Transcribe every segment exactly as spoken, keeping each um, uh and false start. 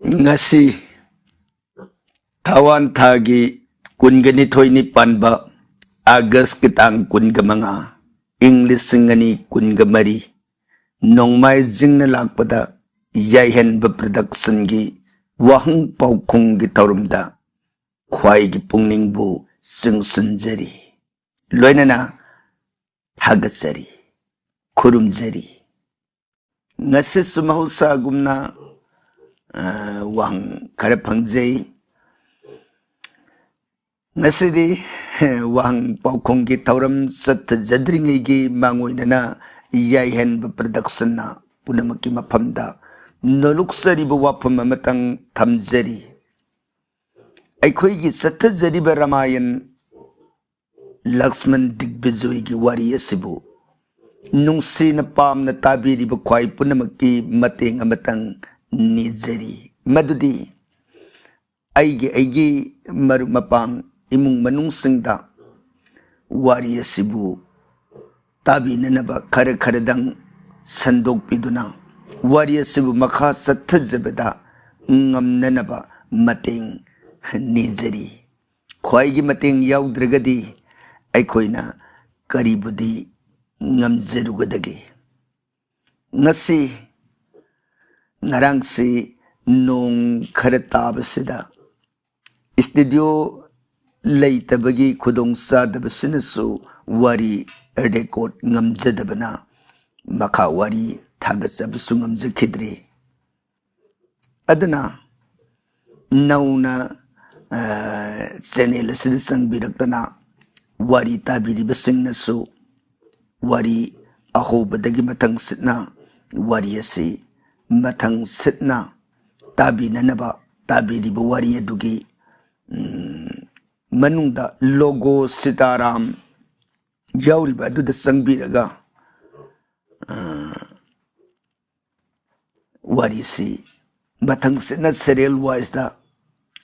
ꯉꯁꯤ ꯊꯥꯋꯥꯟ ꯊꯥꯒꯤ ꯀꯨꯟꯒ ꯅꯤꯊꯣꯏꯅꯤ ꯄꯥꯟꯕ, ꯑꯥꯒꯁꯀꯤ ꯇꯥꯡ ꯀꯨꯟꯒ ꯃꯉꯥ, ꯏꯪ ꯂꯤꯁꯤꯡ ꯑꯅꯤ ꯀꯨꯟꯒ ꯃꯔꯤ, ꯅꯣꯡꯃꯥꯏꯖꯤꯡꯅ ꯂꯥꯛꯄꯗ ꯌꯥꯏꯍꯟꯕ ꯄ꯭ꯔꯗꯛꯁꯟꯒꯤ ꯋꯥꯍꯪ ꯄꯥꯎꯈꯨꯝꯒꯤ ꯊꯧꯔꯝꯗ ꯈ꯭ꯋꯥꯏꯒꯤ ꯄꯨꯛꯅꯤꯡꯕꯨ ꯆꯤꯡꯁꯤꯟꯖꯔꯤ꯫ ꯂꯣꯏꯅꯅ ꯊꯥꯒꯠꯆꯔꯤ, ꯈꯨꯔꯨꯝꯖꯔꯤ꯫ ꯉꯁꯤꯁꯨ ꯃꯍꯧꯁꯥꯒꯨꯝꯅ, ꯑ, ꯋꯥꯍꯪ ꯈꯔ ꯐꯪꯖꯩ꯫ ꯉꯁꯤꯗꯤ ꯋꯥꯍꯪ ꯄꯥꯎꯈꯨꯝꯒꯤ ꯊꯧꯔꯝ ꯆꯠꯊꯖꯗ꯭ꯔꯤꯉꯩꯒꯤ ꯃꯥꯡꯑꯣꯏꯅꯅ ꯌꯥꯏꯍꯟꯕ ꯄ꯭ꯔꯗꯛꯁꯟꯅ ꯄꯨꯝꯅꯃꯛꯀꯤ ꯃꯐꯝꯗ ꯅꯣꯂꯨꯛꯆꯔꯤꯕ ꯋꯥꯐꯝ ꯑꯃꯇꯪ ꯊꯝꯖꯔꯤ꯫ ꯑꯩꯈꯣꯏꯒꯤ ꯆꯠꯊꯖꯔꯤꯕ ꯔꯥꯃꯥꯌꯟ ꯂꯛꯁꯃꯟ ꯗꯤꯒꯕꯤꯖꯣꯏꯒꯤ ꯋꯥꯔꯤ ꯑꯁꯤꯕꯨ ꯅꯨꯡꯁꯤꯅ ꯄꯥꯝꯅ ꯇꯥꯕꯤꯔꯤꯕ ꯈ꯭ꯋꯥꯏ ꯄꯨꯝꯅꯃꯛꯀꯤ ꯃꯇꯦꯡ ꯑꯃꯇꯪ ꯅꯤꯖꯔꯤ꯫ ꯃꯗꯨꯗꯤ ꯑꯩꯒꯤ, ꯑꯩꯒꯤ ꯃꯔꯨꯞ ꯃꯄꯥꯡ, ꯏꯃꯨꯡ ꯃꯅꯨꯡꯁꯤꯡꯗ ꯋꯥꯔꯤ ꯑꯁꯤꯕꯨ ꯇꯥꯕꯤꯅꯅꯕ ꯈꯔ ꯈꯔꯗꯪ ꯁꯟꯗꯣꯛꯄꯤꯗꯨꯅ ꯋꯥꯔꯤ ꯑꯁꯤꯕꯨ ꯃꯈꯥ ꯆꯠꯊꯖꯕꯗ ꯉꯝꯅꯅꯕ ꯃꯇꯦꯡ ꯅꯤꯖꯔꯤ꯫ ꯈ꯭ꯋꯥꯏꯒꯤ ꯃꯇꯦꯡ ꯌꯥꯎꯗ꯭ꯔꯒꯗꯤ ꯑꯩꯈꯣꯏꯅ ꯀꯔꯤꯕꯨꯗꯤ ꯉꯝꯖꯔꯨꯒꯗꯒꯦ? ꯉꯁꯤ, ꯉꯔꯥꯡꯁꯤ ꯅꯣꯡ ꯈꯔ ꯇꯥꯕꯁꯤꯗ ꯁ꯭ꯇꯨꯗꯤꯑꯣ ꯂꯩꯇꯕꯒꯤ ꯈꯨꯗꯣꯡꯆꯥꯗꯕꯁꯤꯅꯁꯨ ꯋꯥꯔꯤ ꯔꯦꯀꯣꯔꯗ ꯉꯝꯖꯗꯕꯅ ꯃꯈꯥ ꯋꯥꯔꯤ ꯊꯥꯒꯠꯆꯕꯁꯨ ꯉꯝꯖꯈꯤꯗ꯭ꯔꯤ꯫ ꯑꯗꯨꯅ ꯅꯧꯅ, ꯑ, ꯆꯦꯅꯦꯜ ꯑꯁꯤꯗ ꯆꯪꯕꯤꯔꯛꯇꯅ ꯋꯥꯔꯤ ꯇꯥꯕꯤꯔꯤꯕꯁꯤꯡꯅꯁꯨ ꯋꯥꯔꯤ ꯑꯍꯧꯕꯗꯒꯤ ꯃꯊꯪ ꯁꯤꯠꯅ ꯋꯥꯔꯤ ꯑꯁꯤ ꯃꯊꯪ ꯁꯤꯠꯅ ꯇꯥꯕꯤꯅꯅꯕ, ꯇꯥꯕꯤꯔꯤꯕ ꯋꯥꯔꯤ ꯑꯗꯨꯒꯤ, ꯎꯝ, ꯃꯅꯨꯡꯗ ꯂꯣꯒꯣ ꯁꯤꯇꯥꯔꯥꯝ ꯌꯥꯎꯔꯤꯕ ꯑꯗꯨꯗ ꯆꯪꯕꯤꯔꯒ, ꯑ, ꯋꯥꯔꯤꯁꯤ ꯃꯊꯪ ꯁꯤꯠꯅ serial wiseꯇ,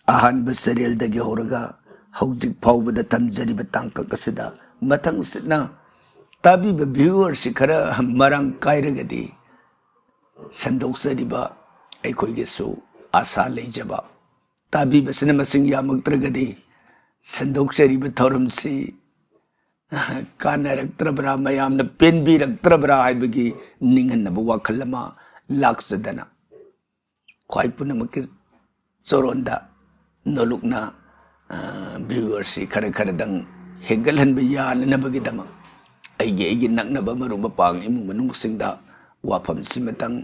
ꯑꯍꯥꯟꯕ serialꯗꯒꯤ ꯍꯧꯔꯒ ꯍꯧꯖꯤꯛ ꯐꯥꯎꯕꯗ ꯇꯝꯖꯔꯤꯕ ꯇꯥꯡꯀꯛ ꯑꯁꯤꯗ ꯃꯊꯪ ꯁꯤꯠꯅ ꯇꯥꯕꯤꯕ viewerꯁꯤ ꯈꯔ ꯃꯔꯥꯡ ꯀꯥꯏꯔꯒꯗꯤ ꯁꯟꯗꯣꯛꯆꯔꯤꯕ ꯑꯩꯈꯣꯏꯒꯤꯁꯨ ꯑꯥꯁꯥ ꯂꯩꯖꯕ꯫ ꯇꯥꯕꯤꯕꯁꯤꯅ ꯃꯁꯤꯡ ꯌꯥꯝꯃꯛꯇ꯭ꯔꯒꯗꯤ ꯁꯟꯗꯣꯛꯆꯔꯤꯕ ꯊꯧꯔꯝꯁꯤ ꯀꯥꯟꯅꯔꯛꯇ꯭ꯔꯕ꯭ꯔꯥ, ꯃꯌꯥꯝꯅ ꯄꯦꯟꯕꯤꯔꯛꯇ꯭ꯔꯕ꯭ꯔꯥ ꯍꯥꯏꯕꯒꯤ ꯅꯤꯡꯍꯟꯅꯕ ꯋꯥꯈꯜ ꯑꯃ ꯂꯥꯛꯆꯗꯅ, ꯈ꯭ꯋꯥꯏ ꯄꯨꯝꯅꯃꯛꯀꯤ ꯆꯣꯔꯣꯟꯗ ꯅꯣꯂꯨꯛꯅ, ꯑ, viewerꯁꯤ ꯈꯔ ꯈꯔꯗꯪ ꯍꯦꯟꯒꯠꯍꯟꯕ ꯌꯥꯅꯅꯕꯒꯤꯗꯃꯛ ꯑꯩꯒꯤ, ꯑꯩꯒꯤ ꯅꯛꯅꯕ ꯃꯔꯨꯞ ꯃꯄꯥꯡ ꯏꯃꯨꯡ ꯃꯅꯨꯡꯁꯤꯡꯗ ꯋꯥꯐꯝꯁꯤꯃꯇꯪ,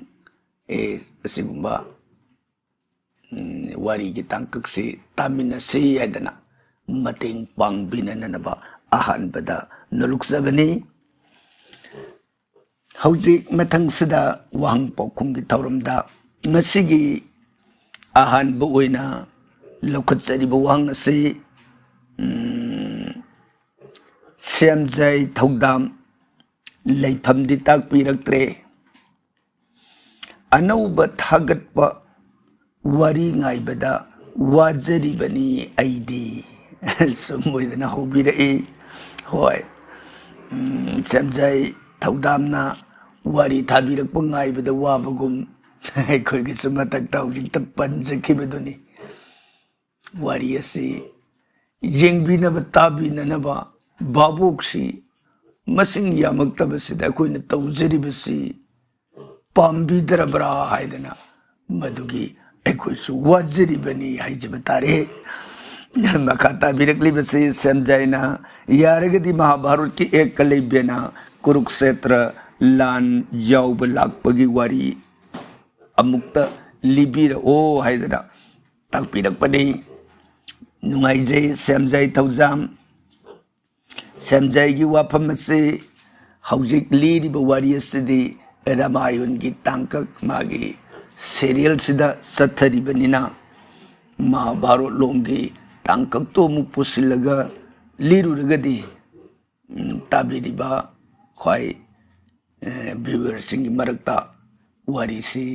ꯑꯦ, ꯑꯁꯤꯒꯨꯝꯕ, ꯎꯝ, ꯋꯥꯔꯤꯒꯤ ꯇꯥꯡꯀꯛꯁꯤ ꯇꯥꯃꯤꯟꯅꯁꯤ ꯍꯥꯏꯗꯅ ꯃꯇꯦꯡ ꯄꯥꯡꯕꯤꯅꯅꯕ ꯑꯍꯥꯟꯕꯗ ꯅꯣꯂꯨꯛꯆꯕꯅꯤ꯫ ꯍꯧꯖꯤꯛ ꯃꯊꯪꯁꯤꯗ ꯋꯥꯍꯪ ꯄꯥꯎꯈꯨꯝꯒꯤ ꯊꯧꯔꯝꯗ ꯉꯁꯤꯒꯤ ꯑꯍꯥꯟꯕ ꯑꯣꯏꯅ ꯂꯧꯈꯠꯆꯔꯤꯕ ꯋꯥꯍꯪ ꯑꯁꯤ, ꯎꯝ, ꯁꯦꯝꯖꯩ ꯊꯧꯗꯥꯝ, ꯂꯩꯐꯝꯗꯤ ꯇꯥꯛꯄꯤꯔꯛꯇ꯭ꯔꯦ꯫ ꯑꯅꯧꯕ ꯊꯥꯒꯠꯄ ꯋꯥꯔꯤ ꯉꯥꯏꯕꯗ ꯋꯥꯖꯔꯤꯕꯅꯤ ꯑꯩꯗꯤ꯫ ꯁꯨꯝ ꯑꯣꯏꯗꯅ ꯍꯧꯕꯤꯔꯛꯏ꯫ ꯍꯣꯏ, ꯎꯝ, ꯁꯦꯝꯖꯩ ꯊꯧꯗꯥꯝꯅ ꯋꯥꯔꯤ ꯊꯥꯕꯤꯔꯛꯄ ꯉꯥꯏꯕꯗ ꯋꯥꯕꯒꯨꯝ ꯑꯩꯈꯣꯏꯒꯤꯁꯨ ꯃꯊꯛꯇ ꯍꯧꯖꯤꯛꯇ ꯄꯟꯖꯈꯤꯕꯗꯨꯅꯤ꯫ ꯋꯥꯔꯤ ꯑꯁꯤ ꯌꯦꯡꯕꯤꯅꯕ, ꯇꯥꯕꯤꯅꯅꯕ ꯚꯥꯕꯣꯛꯁꯤ ꯃꯁꯤꯡ ꯌꯥꯝꯃꯛꯇꯕꯁꯤꯗ ꯑꯩꯈꯣꯏꯅ ꯇꯧꯖꯔꯤꯕꯁꯤ ꯄꯥꯝꯕꯤꯗ꯭ꯔꯕ꯭ꯔꯥ ꯍꯥꯏꯗꯅ ꯃꯗꯨꯒꯤ ꯑꯩꯈꯣꯏꯁꯨ ꯋꯥꯖꯔꯤꯕꯅꯤ ꯍꯥꯏꯖꯕ ꯇꯥꯔꯦ꯫ ꯃꯈꯥ ꯇꯥꯕꯤꯔꯛꯂꯤꯕꯁꯤ ꯁꯦꯝꯖꯥꯏꯅ, ꯌꯥꯔꯒꯗꯤ ꯃꯍꯥꯚꯥꯔꯠꯀꯤ ꯑꯦꯛꯀ ꯂꯩꯕꯦꯅ ꯀꯨꯔꯨꯛꯁꯦꯇ꯭ꯔ ꯂꯥꯟ ꯌꯥꯎꯕ ꯂꯥꯛꯄꯒꯤ ꯋꯥꯔꯤ ꯑꯃꯨꯛꯇ ꯂꯤꯕꯤꯔꯛꯑꯣ ꯍꯥꯏꯗꯅ ꯇꯥꯛꯄꯤꯔꯛꯄꯅꯤ꯫ ꯅꯨꯡꯉꯥꯏꯖꯩ ꯁꯦꯝꯖꯥꯏ ꯊꯧꯖꯥꯝ꯫ ꯁꯦꯝꯖꯥꯏꯒꯤ ꯋꯥꯐꯝ ꯑꯁꯤ ꯍꯧꯖꯤꯛ ꯂꯤꯔꯤꯕ ꯋꯥꯔꯤ ꯑꯁꯤꯗꯤ ꯔꯥꯃꯥꯌꯟꯒꯤ ꯇꯥꯡꯀꯛ ꯃꯥꯒꯤ serialꯁꯤꯗ ꯆꯠꯊꯔꯤꯕꯅꯤꯅ ꯃꯍꯥꯚꯥꯔꯠ ꯂꯣꯝꯒꯤ ꯇꯥꯡꯀꯛꯇꯣ ꯑꯃꯨꯛ ꯄꯨꯁꯤꯜꯂꯒ ꯂꯤꯔꯨꯔꯒꯗꯤ, ꯎꯝ, ꯇꯥꯕꯤꯔꯤꯕ ꯈ꯭ꯋꯥꯏ, ꯑꯦ, viewerꯁꯤꯡꯒꯤ ꯃꯔꯛꯇ ꯋꯥꯔꯤꯁꯤ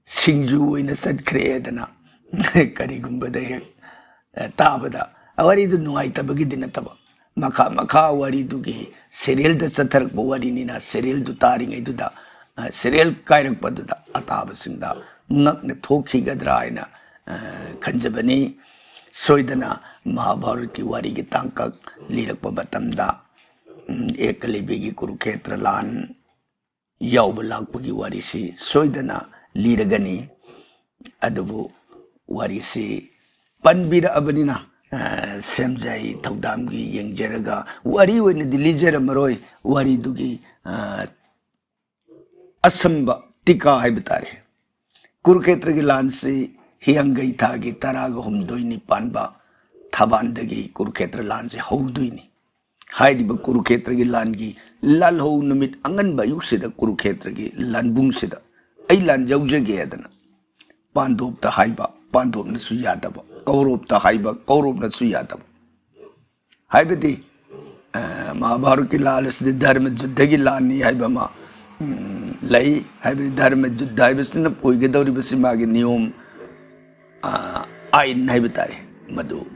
ꯁꯤꯡꯖꯨ ꯑꯣꯏꯅ ꯆꯠꯈ꯭ꯔꯦꯗꯅ ꯀꯔꯤꯒꯨꯝꯕꯗ ꯍꯦꯛ, ꯑꯦ, ꯇꯥꯕꯗ ꯋꯥꯔꯤꯗꯨ ꯅꯨꯡꯉꯥꯏꯇꯕꯒꯤꯗꯤ ꯅꯠꯇꯕ, ꯃꯈꯥ ꯃꯈꯥ ꯋꯥꯔꯤꯗꯨꯒꯤ serialꯗ ꯆꯠꯊꯔꯛꯄ ꯋꯥꯔꯤꯅꯤꯅ serialꯗꯨ ꯇꯥꯔꯤꯉꯩꯗꯨꯗ, ꯑ, serial ꯀꯥꯏꯔꯛꯄꯗꯨꯗ ꯑꯇꯥꯕꯁꯤꯡꯗ ꯉꯛꯅ ꯊꯣꯛꯈꯤꯒꯗ꯭ꯔꯥ ꯍꯥꯏꯅ, ꯑ, ꯈꯟꯖꯕꯅꯤ꯫ ꯁꯣꯏꯗꯅ ꯃꯍꯥꯚꯥꯔꯠꯀꯤ ꯋꯥꯔꯤꯒꯤ ꯇꯥꯡꯀꯛ ꯂꯤꯔꯛꯄ ꯃꯇꯝꯗ, ꯎꯝ, ꯑꯦꯀꯂꯕ꯭ꯌꯒꯤ ꯀꯨꯔꯨꯈꯦꯇ꯭ꯔ ꯂꯥꯟ ꯌꯥꯎꯕ ꯂꯥꯛꯄꯒꯤ ꯋꯥꯔꯤꯁꯤ ꯁꯣꯏꯗꯅ ꯂꯤꯔꯒꯅꯤ꯫ ꯑꯗꯨꯕꯨ ꯋꯥꯔꯤꯁꯤ ꯄꯟꯕꯤꯔꯛꯑꯕꯅꯤꯅ, ꯑ, ꯁꯦꯝꯖꯩ ꯊꯧꯗꯥꯝꯒꯤ ꯌꯦꯡꯖꯔꯒ ꯋꯥꯔꯤ ꯑꯣꯏꯅꯗꯤ ꯂꯤꯖꯔꯝꯃꯔꯣꯏ꯫ ꯋꯥꯔꯤꯗꯨꯒꯤ, ꯑ, ꯑꯁꯝꯕ ꯇꯤꯀꯥ ꯍꯥꯏꯕ ꯇꯥꯔꯦ꯫ ꯀꯨꯔꯨꯈꯦꯇ꯭ꯔꯒꯤ ꯂꯥꯟꯁꯤ ꯍꯤꯌꯥꯡꯒꯩ ꯊꯥꯒꯤ ꯇꯔꯥꯒ ꯍꯨꯝꯗꯣꯏꯅꯤ ꯄꯥꯟꯕ ꯊꯕꯥꯟꯗꯒꯤ ꯀꯨꯔꯨꯈꯦꯇ꯭ꯔ ꯂꯥꯟꯁꯤ ꯍꯧꯗꯣꯏꯅꯤ꯫ ꯍꯥꯏꯔꯤꯕ ꯀꯨꯔꯨꯈꯦꯇ꯭ꯔꯒꯤ ꯂꯥꯟꯒꯤ ꯂꯥꯜꯍꯧ ꯅꯨꯃꯤꯠ ꯑꯉꯟꯕ ꯑꯌꯨꯛꯁꯤꯗ ꯀꯨꯔꯨꯈꯦꯇ꯭ꯔꯒꯤ ꯂꯥꯟꯕꯨꯡꯁꯤꯗ ꯑꯩ ꯂꯥꯟ ꯌꯥꯎꯖꯒꯦ ꯍꯥꯏꯗꯅ ꯄꯥꯟꯗꯣꯞꯇ ꯍꯥꯏꯕ, ꯄꯥꯟꯗꯣꯞꯅꯁꯨ ꯌꯥꯗꯕ, ꯀꯧꯔꯣꯞꯇ ꯍꯥꯏꯕ, ꯀꯧꯔꯣꯞꯅꯁꯨ ꯌꯥꯗꯕ꯫ ꯍꯥꯏꯕꯗꯤ, ꯑ, ꯃꯍꯥꯚꯥꯔꯠꯀꯤ ꯂꯥꯟ ꯑꯁꯤꯗꯤ ꯙꯔꯃ ꯖꯨꯗ꯭ꯙꯒꯤ ꯂꯥꯟꯅꯤ ꯍꯥꯏꯕ ꯑꯃ, ꯎꯝ, ꯂꯩ꯫ ꯍꯥꯏꯕꯗꯤ ꯙꯔꯃ ꯖꯨꯗ꯭ꯙ ꯍꯥꯏꯕꯁꯤꯅ ꯑꯣꯏꯒꯗꯧꯔꯤꯕꯁꯤ ꯃꯥꯒꯤ ꯅꯤꯌꯣꯝ, ꯑ, ꯑꯥꯏꯟ ꯍꯥꯏꯕ ꯇꯥꯔꯦ, ꯃꯗꯨ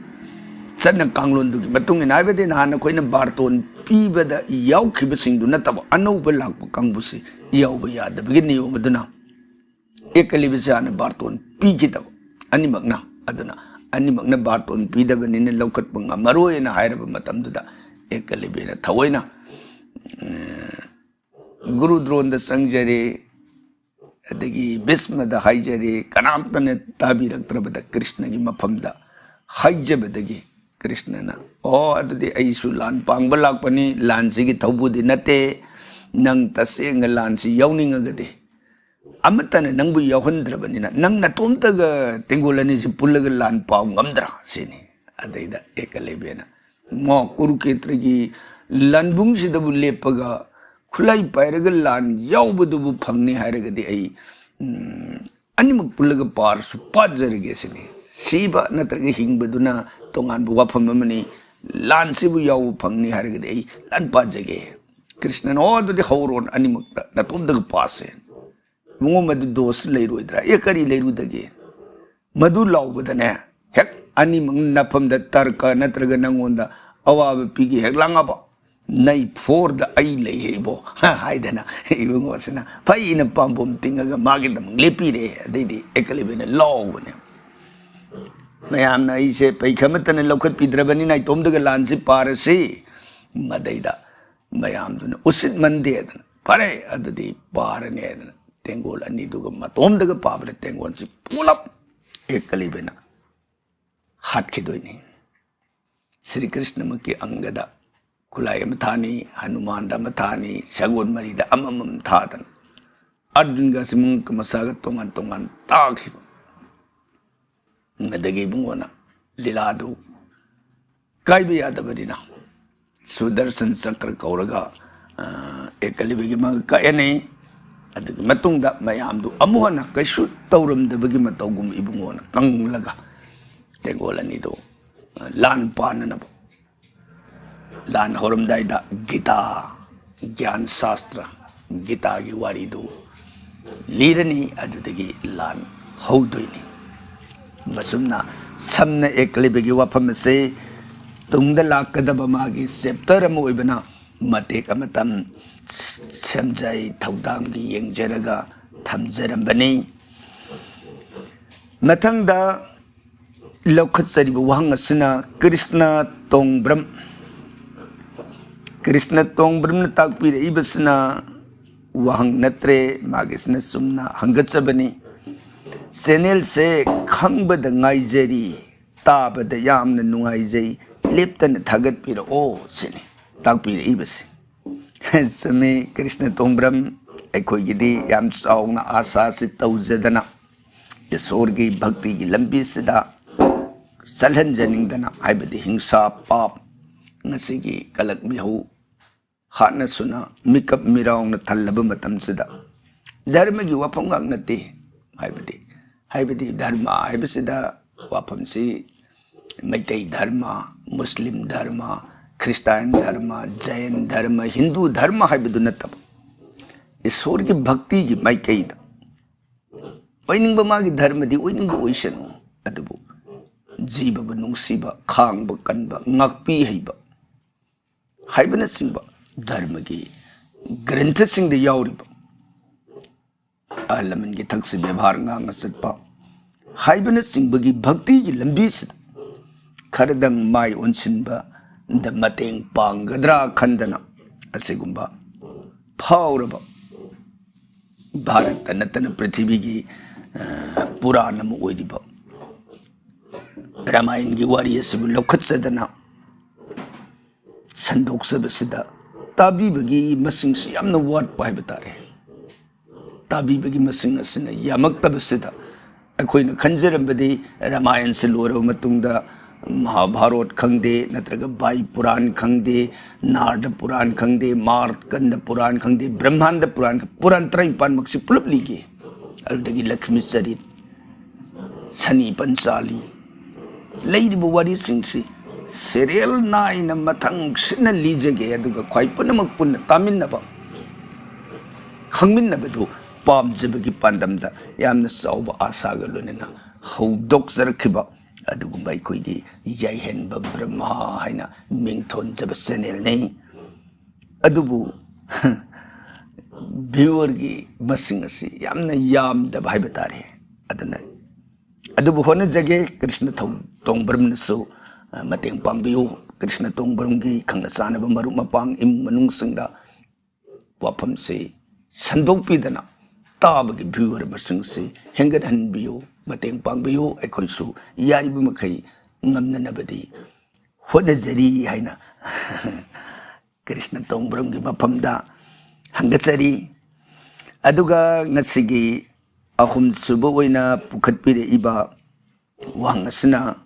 ꯆꯠꯅ ꯀꯥꯡꯂꯣꯟꯗꯨꯒꯤ ꯃꯇꯨꯡ ꯏꯟꯅ, ꯍꯥꯏꯕꯗꯤ ꯅꯍꯥꯟ ꯑꯩꯈꯣꯏꯅ ꯕꯥꯔꯇꯣꯟ ꯄꯤꯕꯗ ꯌꯥꯎꯈꯤꯕꯁꯤꯡꯗꯨ ꯅꯠꯇꯕ ꯑꯅꯧꯕ ꯂꯥꯛꯄ ꯀꯥꯡꯕꯨꯁꯤ ꯌꯥꯎꯕ ꯌꯥꯗꯕꯒꯤ ꯅꯤꯌꯣꯝ ꯑꯗꯨꯅ ꯑꯦꯀꯂꯕ꯭ꯌꯁꯦ ꯍꯥꯟꯅ ꯕꯥꯔꯇꯣꯟ ꯄꯤꯈꯤꯗꯕ ꯑꯅꯤꯃꯛꯅ꯫ ꯑꯗꯨꯅ ꯑꯅꯤꯃꯛꯅ ꯕꯥꯔꯇꯣꯟ ꯄꯤꯗꯕꯅꯤꯅ ꯂꯧꯈꯠꯄ ꯉꯝꯃꯔꯣꯏꯅ ꯍꯥꯏꯔꯕ ꯃꯇꯝꯗꯨꯗ ꯑꯦꯀꯂꯕ꯭ꯌꯅ ꯊꯑꯣꯏꯅ, ꯎꯝ, ꯒꯨꯔꯨ ꯗ꯭ꯔꯣꯟꯗ ꯆꯪꯖꯔꯦ, ꯑꯗꯒꯤ ꯚꯤꯁꯃꯗ ꯍꯥꯏꯖꯔꯦ, ꯀꯅꯥꯝꯇꯅ ꯇꯥꯕꯤꯔꯛꯇ꯭ꯔꯕꯗ ꯀ꯭ꯔꯤꯁꯅꯒꯤ ꯃꯐꯝꯗ ꯍꯥꯏꯖꯕꯗꯒꯤ ꯀ꯭ꯔꯤꯁꯅꯅ, "ꯑꯣ, ꯑꯗꯨꯗꯤ ꯑꯩꯁꯨ ꯂꯥꯟ ꯄꯥꯡꯕ ꯂꯥꯛꯄꯅꯤ, ꯂꯥꯟꯁꯤꯒꯤ ꯊꯧꯕꯨꯗꯤ ꯅꯠꯇꯦ, ꯅꯪ ꯇꯁꯦꯡꯅ ꯂꯥꯟꯁꯤ ꯌꯥꯎꯅꯤꯡꯉꯒꯗꯤ ꯑꯃꯠꯇꯅ ꯅꯪꯕꯨ ꯌꯥꯎꯍꯟꯗ꯭ꯔꯕꯅꯤꯅ ꯅꯪ ꯅꯇꯣꯝꯇꯒ ꯇꯦꯡꯒꯣꯜ ꯑꯅꯤꯁꯤ ꯄꯨꯜꯂꯒ ꯂꯥꯟ ꯄꯥꯎ ꯉꯝꯗ꯭ꯔꯥ?" ꯁꯤꯅꯤ꯫ ꯑꯗꯩꯗ ꯑꯦꯀꯂꯕ꯭ꯌꯅ, "ꯃꯣ ꯀꯨꯔꯨꯀꯦꯇ꯭ꯔꯒꯤ ꯂꯥꯟꯕꯨꯡꯁꯤꯗꯕꯨ ꯂꯦꯞꯄꯒ ꯈꯨꯠꯂꯥꯏ ꯄꯥꯏꯔꯒ ꯂꯥꯟ ꯌꯥꯎꯕꯗꯨꯕꯨ ꯐꯪꯅꯤ ꯍꯥꯏꯔꯒꯗꯤ ꯑꯩ, ꯎꯝ, ꯑꯅꯤꯃꯛ ꯄꯨꯜꯂꯒ ꯄꯥꯔꯁꯨ ꯄꯥꯖꯔꯒꯦ ꯁꯤꯅꯤ꯫ ꯁꯤꯕ ꯅꯠꯇ꯭ꯔꯒ ꯍꯤꯡꯕꯗꯨꯅ ꯇꯣꯉꯥꯟꯕ ꯋꯥꯐꯝ ꯑꯃꯅꯤ꯫ ꯂꯥꯟꯁꯤꯕꯨ ꯌꯥꯎꯕ ꯐꯪꯅꯤ ꯍꯥꯏꯔꯒꯗꯤ ꯑꯩ ꯂꯥꯟ ꯄꯥꯖꯒꯦ꯫" ꯀ꯭ꯔꯤꯁꯅꯅ, "ꯑꯣ, ꯑꯗꯨꯗꯤ ꯍꯧꯔꯣꯅ ꯑꯅꯤꯃꯛꯇ ꯅꯇꯣꯝꯇꯒ ꯄꯥꯁꯦ꯫ ꯏꯕꯨꯡꯉꯣ, ꯃꯗꯨ ꯗꯣꯁ ꯂꯩꯔꯣꯏꯗ꯭ꯔꯥ?" "ꯑꯦ, ꯀꯔꯤ ꯂꯩꯔꯨꯗꯒꯦ?" ꯃꯗꯨ ꯂꯥꯎꯕꯗꯅꯦ, ꯍꯦꯛ ꯑꯅꯤꯃꯛ ꯅꯐꯝꯗ ꯇꯔꯀ ꯅꯠꯇ꯭ꯔꯒ ꯅꯪꯉꯣꯟꯗ ꯑꯋꯥꯕ ꯄꯤꯒꯦ ꯍꯦꯛ ꯂꯥꯡꯉꯕ, "ꯅꯩ ꯐꯣꯔꯗ ꯑꯩ ꯂꯩꯍꯦ ꯏꯕꯣ" ꯍꯥꯏꯗꯅ ꯏꯕꯨꯡꯉꯣꯁꯤꯅ ꯐꯩꯅ ꯄꯥꯝꯕꯣꯝ ꯇꯤꯡꯉꯒ ꯃꯥꯒꯤꯗꯃꯛ ꯂꯦꯞꯄꯤꯔꯦ꯫ ꯑꯗꯩꯗꯤ ꯑꯦꯀꯂꯤꯕꯅ ꯂꯥꯎꯕꯅꯦ, "ꯃꯌꯥꯝꯅ ꯑꯩꯁꯦ ꯄꯩꯈꯥ ꯑꯃꯠꯇꯅ ꯂꯧꯈꯠꯄꯤꯗ꯭ꯔꯕꯅꯤꯅ ꯏꯇꯣꯝꯗꯒ ꯂꯥꯟꯁꯤ ꯄꯥꯔꯁꯤ"꯫ ꯃꯗꯩꯗ ꯃꯌꯥꯝꯗꯨꯅ "ꯎꯁꯤꯠ ꯃꯟꯗꯦꯗꯅ ꯐꯔꯦ ꯑꯗꯨꯗꯤ ꯄꯥꯔꯅꯦꯗꯅ" ꯇꯦꯡꯒꯣꯜ ꯑꯅꯤꯗꯨꯒ ꯃꯇꯣꯝꯗꯒ ꯄꯥꯕꯗ ꯇꯦꯡꯒꯣꯜꯁꯤ ꯄꯨꯂꯞ ꯑꯦꯀꯂꯤꯕꯅ ꯍꯥꯠꯈꯤꯗꯣꯏꯅꯤ꯫ ꯁ꯭ꯔꯤ ꯀ꯭ꯔꯤꯁꯅꯃꯛꯀꯤ ꯑꯪꯒꯗ ꯈꯨꯠꯂꯥꯏ ꯑꯃ ꯊꯥꯅꯤ, ꯍꯅꯨꯃꯥꯟꯗ ꯑꯃ ꯊꯥꯅꯤ, ꯁꯒꯣꯜ ꯃꯔꯤꯗ ꯑꯃꯃꯝ ꯊꯥꯗꯅ ꯑꯔꯖꯨꯟꯒ ꯁꯤꯃꯨꯡ ꯃꯁꯥꯒ ꯇꯣꯉꯥꯟ ꯇꯣꯉꯥꯟ ꯇꯥꯈꯤꯕ꯫ ꯑꯗꯒꯤ ꯏꯕꯨꯡꯉꯣꯅ ꯂꯤꯂꯥꯗꯨ ꯀꯥꯏꯕ ꯌꯥꯗꯕꯅꯤꯅ ꯁꯨꯗꯔꯁꯟ ꯆꯀ꯭ꯔ ꯀꯧꯔꯒ, ꯑ, ꯑꯦꯀꯂꯤꯕꯒꯤ ꯃꯉꯛ ꯀꯛꯑꯅꯤ꯫ ꯑꯗꯨꯒꯤ ꯃꯇꯨꯡꯗ ꯃꯌꯥꯝꯗꯨ ꯑꯃꯨꯛ ꯍꯟꯅ ꯀꯩꯁꯨ ꯇꯧꯔꯝꯗꯕꯒꯤ ꯃꯇꯧꯒꯨꯝ ꯏꯕꯨꯡꯉꯣꯅ ꯀꯪꯂꯒ ꯇꯦꯡꯒꯣꯜ ꯑꯅꯤꯗꯨ, ꯑ, ꯂꯥꯟ ꯄꯥꯟꯅꯅꯕ ꯂꯥꯟ ꯍꯧꯔꯝꯗꯥꯏꯗ ꯒꯤꯇꯥ, ꯒ꯭ꯌꯥꯟ ꯁꯥꯁꯇ꯭ꯔ, ꯒꯤꯇꯥꯒꯤ ꯋꯥꯔꯤꯗꯨ ꯂꯤꯔꯅꯤ, ꯑꯗꯨꯗꯒꯤ ꯂꯥꯟ ꯍꯧꯗꯣꯏꯅꯤ꯫ ꯃꯁꯨꯝꯅ ꯁꯝꯅ ꯑꯦꯀꯂꯤꯕꯒꯤ ꯋꯥꯐꯝ ꯑꯁꯤ ꯇꯨꯡꯗ ꯂꯥꯛꯀꯗꯕ ꯃꯥꯒꯤ ꯆꯦꯞꯇꯔ ꯑꯃ ꯑꯣꯏꯕꯅ ꯃꯇꯦꯛ ꯑꯃꯇꯪ ꯁꯦꯝꯖꯩ, ꯊꯧꯗꯥꯡꯒꯤ ꯌꯦꯡꯖꯔꯒ ꯊꯝꯖꯔꯝꯕꯅꯤ꯫ ꯃꯊꯪꯗ ꯂꯧꯈꯠꯆꯔꯤꯕ ꯋꯥꯍꯪ ꯑꯁꯤꯅ ꯀ꯭ꯔꯤꯁꯅ ꯇꯣꯡꯕ꯭ꯔꯝ, ꯀ꯭ꯔꯤꯁꯅ ꯇꯣꯡꯕ꯭ꯔꯝꯅ ꯇꯥꯛꯄꯤꯔꯛꯏꯕꯁꯤꯅ ꯋꯥꯍꯪ ꯅꯠꯇ꯭ꯔꯦ, ꯃꯥꯒꯤꯁꯤꯅ ꯆꯨꯝꯅ ꯍꯪꯒꯠꯆꯕꯅꯤ꯫ ꯆꯦꯅꯦꯜꯁꯦ ꯈꯪꯕꯗ ꯉꯥꯏꯖꯔꯤ, ꯇꯥꯕꯗ ꯌꯥꯝꯅ ꯅꯨꯡꯉꯥꯏꯖꯩ, ꯂꯦꯞꯇꯅ ꯊꯥꯒꯠꯄꯤꯔꯛꯑꯣ ꯁꯤꯅꯤ ꯇꯥꯛꯄꯤꯔꯛꯏꯕꯁꯦ꯫ ꯆꯨꯝꯃꯤ, ꯀ꯭ꯔꯤꯁꯅ ꯇꯣꯡꯕ꯭ꯔꯝ, ꯑꯩꯈꯣꯏꯒꯤꯗꯤ ꯌꯥꯝ ꯆꯥꯎꯅ ꯑꯥꯁꯥꯁꯤ ꯇꯧꯖꯗꯅ ꯏꯁꯣꯔꯒꯤ ꯚꯛꯇꯤꯒꯤ ꯂꯝꯕꯤꯁꯤꯗ ꯆꯠꯍꯟꯖꯅꯤꯡꯗꯅ, ꯍꯥꯏꯕꯗꯤ ꯍꯤꯡꯁꯥ ꯄꯥꯞ ꯉꯁꯤꯒꯤ ꯀꯂꯛ ꯃꯤꯍꯧ ꯍꯥꯠꯅ ꯁꯨꯅ ꯃꯤꯀꯞ ꯃꯤꯔꯥꯎꯅ ꯊꯜꯂꯕ ꯃꯇꯝꯁꯤꯗ ꯙꯔꯃꯒꯤ ꯋꯥꯐꯝ ꯉꯥꯛ ꯅꯠꯇꯦ꯫ ꯍꯥꯏꯕꯗꯤ, ꯍꯥꯏꯕꯗꯤ ꯙꯔꯃ ꯍꯥꯏꯕꯁꯤꯗ ꯋꯥꯐꯝꯁꯤ ꯃꯩꯇꯩ ꯙꯔꯃ, ꯃꯨꯁꯂꯤꯝ ꯙꯔꯃ, ꯈ꯭ꯔꯤꯁꯇꯥꯟ ꯙꯔꯃ, ꯖꯩꯟ ꯙꯔꯃ, ꯍꯤꯟꯗꯨ ꯙꯔꯃ ꯍꯥꯏꯕꯗꯨ ꯅꯠꯇꯕ, ꯏꯁꯣꯔꯒꯤ ꯚꯛꯇꯤꯒꯤ ꯃꯥꯏꯀꯩꯗ ꯑꯣꯏꯅꯤꯡꯕ ꯃꯥꯒꯤ ꯙꯔꯃꯗꯤ ꯑꯣꯏꯅꯤꯡꯕ ꯑꯣꯏꯁꯅꯨ, ꯑꯗꯨꯕꯨ ꯖꯤꯕꯕꯨ ꯅꯨꯡꯁꯤꯕ, ꯈꯥꯡꯕ ꯀꯟꯕ, ꯉꯥꯛꯄꯤ ꯍꯩꯕ, ꯍꯥꯏꯕꯅꯆꯤꯡꯕ ꯙꯔꯃꯒꯤ ꯒ꯭ꯔꯟꯊꯁꯤꯡꯗ ꯌꯥꯎꯔꯤꯕ ꯑꯍꯜ ꯂꯃꯟꯒꯤ ꯊꯛꯁꯤ ꯕꯦꯕꯥꯔ ꯉꯥꯡꯅ ꯆꯠꯄ ꯍꯥꯏꯕꯅꯆꯤꯡꯕꯒꯤ ꯚꯛꯇꯤꯒꯤ ꯂꯝꯕꯤꯁꯤꯗ ꯈꯔꯗꯪ ꯃꯥꯏ ꯑꯣꯟꯁꯤꯟꯕꯗ ꯃꯇꯦꯡ ꯄꯥꯡꯒꯗ꯭ꯔꯥ ꯈꯟꯗꯅ ꯑꯁꯤꯒꯨꯝꯕ ꯐꯥꯎꯔꯕ ꯚꯥꯔꯠꯇ ꯅꯠꯇꯅ ꯄ꯭ꯔꯤꯊꯤꯕꯤꯒꯤ, ꯑ, ꯄꯨꯔꯥꯟ ꯑꯃ ꯑꯣꯏꯔꯤꯕ ꯔꯥꯃꯥꯌꯟꯒꯤ ꯋꯥꯔꯤ ꯑꯁꯤꯕꯨ ꯂꯧꯈꯠꯆꯗꯅ ꯁꯟꯗꯣꯛꯆꯕꯁꯤꯗ ꯇꯥꯕꯤꯕꯒꯤ ꯃꯁꯤꯡꯁꯤ ꯌꯥꯝꯅ ꯋꯥꯠꯄ ꯍꯥꯏꯕ ꯇꯥꯔꯦ꯫ ꯇꯥꯕꯤꯕꯒꯤ ꯃꯁꯤꯡ ꯑꯁꯤꯅ ꯌꯥꯝꯃꯛꯇꯕꯁꯤꯗ ꯑꯩꯈꯣꯏꯅ ꯈꯟꯖꯔꯝꯕꯗꯤ ꯔꯥꯃꯥꯌꯟꯁꯤ ꯂꯣꯏꯔꯕ ꯃꯇꯨꯡꯗ ꯃꯍꯥꯚꯥꯔꯣꯠ ꯈꯪꯗꯦ, ꯅꯠꯇ꯭ꯔꯒ ꯕꯥꯏ ꯄꯨꯔꯥꯟ ꯈꯪꯗꯦ, ꯅꯥꯔꯗ ꯄꯨꯔꯥꯟ ꯈꯪꯗꯦ, ꯃꯥꯔꯀꯟꯗ ꯄꯨꯔꯥꯟ ꯈꯪꯗꯦ, ꯕ꯭ꯔꯍ꯭ꯃꯥꯟꯗ ꯄꯨꯔꯥꯟ, ꯄꯨꯔꯥꯟ ꯇꯔꯥꯅꯤꯄꯥꯟꯃꯛꯁꯤ ꯄꯨꯂꯞ ꯂꯤꯒꯦ꯫ ꯑꯗꯨꯗꯒꯤ ꯂꯛꯈꯃꯤ ꯆꯔꯤꯠ, ꯁꯅꯤ ꯄꯟꯆꯥꯂꯤ, ꯂꯩꯔꯤꯕ ꯋꯥꯔꯤꯁꯤꯡꯁꯤ ꯁꯦꯔꯤꯌꯦꯜ ꯅꯥꯏꯅ ꯃꯊꯪ ꯁꯤꯠꯅ ꯂꯤꯖꯒꯦ, ꯑꯗꯨꯒ ꯈ꯭ꯋꯥꯏ ꯄꯨꯝꯅꯃꯛ ꯄꯨꯟꯅ ꯇꯥꯃꯤꯟꯅꯕ, ꯈꯪꯃꯤꯟꯅꯕꯗꯨ ꯄꯥꯝꯖꯕꯒꯤ ꯄꯥꯟꯗꯝꯗ ꯌꯥꯝꯅ ꯆꯥꯎꯕ ꯑꯥꯁꯥꯒ ꯂꯣꯏꯅꯅ ꯍꯧꯗꯣꯛꯆꯔꯛꯈꯤꯕ ꯑꯗꯨꯒꯨꯝꯕ ꯑꯩꯈꯣꯏꯒꯤ ꯌꯥꯏꯍꯟꯕ ꯕ꯭ꯔꯍ꯭ꯃ ꯍꯥꯏꯅ ꯃꯤꯡꯊꯣꯟꯖꯕ ꯆꯦꯅꯦꯜꯅꯤ꯫ ꯑꯗꯨꯕꯨ ꯚ꯭ꯌꯨꯋꯔꯒꯤ ꯃꯁꯤꯡ ꯑꯁꯤ ꯌꯥꯝꯅ ꯌꯥꯝꯗꯕ ꯍꯥꯏꯕ ꯇꯥꯔꯦ꯫ ꯑꯗꯨꯅ ꯑꯗꯨꯕꯨ ꯍꯣꯠꯅꯖꯒꯦ꯫ ꯀ꯭ꯔꯤꯁꯅ ꯊꯧ-, ꯇꯣꯡꯕ꯭ꯔꯝꯅꯁꯨ, ꯑ, ꯃꯇꯦꯡ ꯄꯥꯡꯕꯤꯌꯨ꯫ ꯀ꯭ꯔꯤꯁꯅ ꯇꯣꯡꯕ꯭ꯔꯝꯒꯤ ꯈꯪꯅ ꯆꯥꯟꯅꯕ ꯃꯔꯨꯞ ꯃꯄꯥꯡ ꯏꯃꯨꯡ ꯃꯅꯨꯡꯁꯤꯡꯗ ꯋꯥꯐꯝꯁꯤ ꯁꯟꯗꯣꯛꯄꯤꯗꯅ ꯇꯥꯕꯒꯤ ꯚ꯭ꯌꯨꯋꯔ ꯃꯁꯤꯡꯁꯤ ꯍꯦꯟꯒꯠꯍꯟꯕꯤꯌꯨ, ꯃꯇꯦꯡ ꯄꯥꯡꯕꯤꯌꯨ꯫ ꯑꯩꯈꯣꯏꯁꯨ ꯌꯥꯔꯤꯕ ꯃꯈꯩ ꯉꯝꯅꯅꯕꯗꯤ ꯍꯣꯠꯅꯖꯔꯤ ꯍꯥꯏꯅ ꯀ꯭ꯔꯤꯁꯅ ꯇꯣꯡꯕ꯭ꯔꯝꯒꯤ ꯃꯐꯝꯗ ꯍꯪꯒꯠꯆꯔꯤ꯫ ꯑꯗꯨꯒ ꯉꯁꯤꯒꯤ ꯑꯍꯨꯝꯁꯨꯕ ꯑꯣꯏꯅ ꯄꯨꯈꯠꯄꯤꯔꯛꯏꯕ ꯋꯥꯍꯪ ꯑꯁꯤꯅ,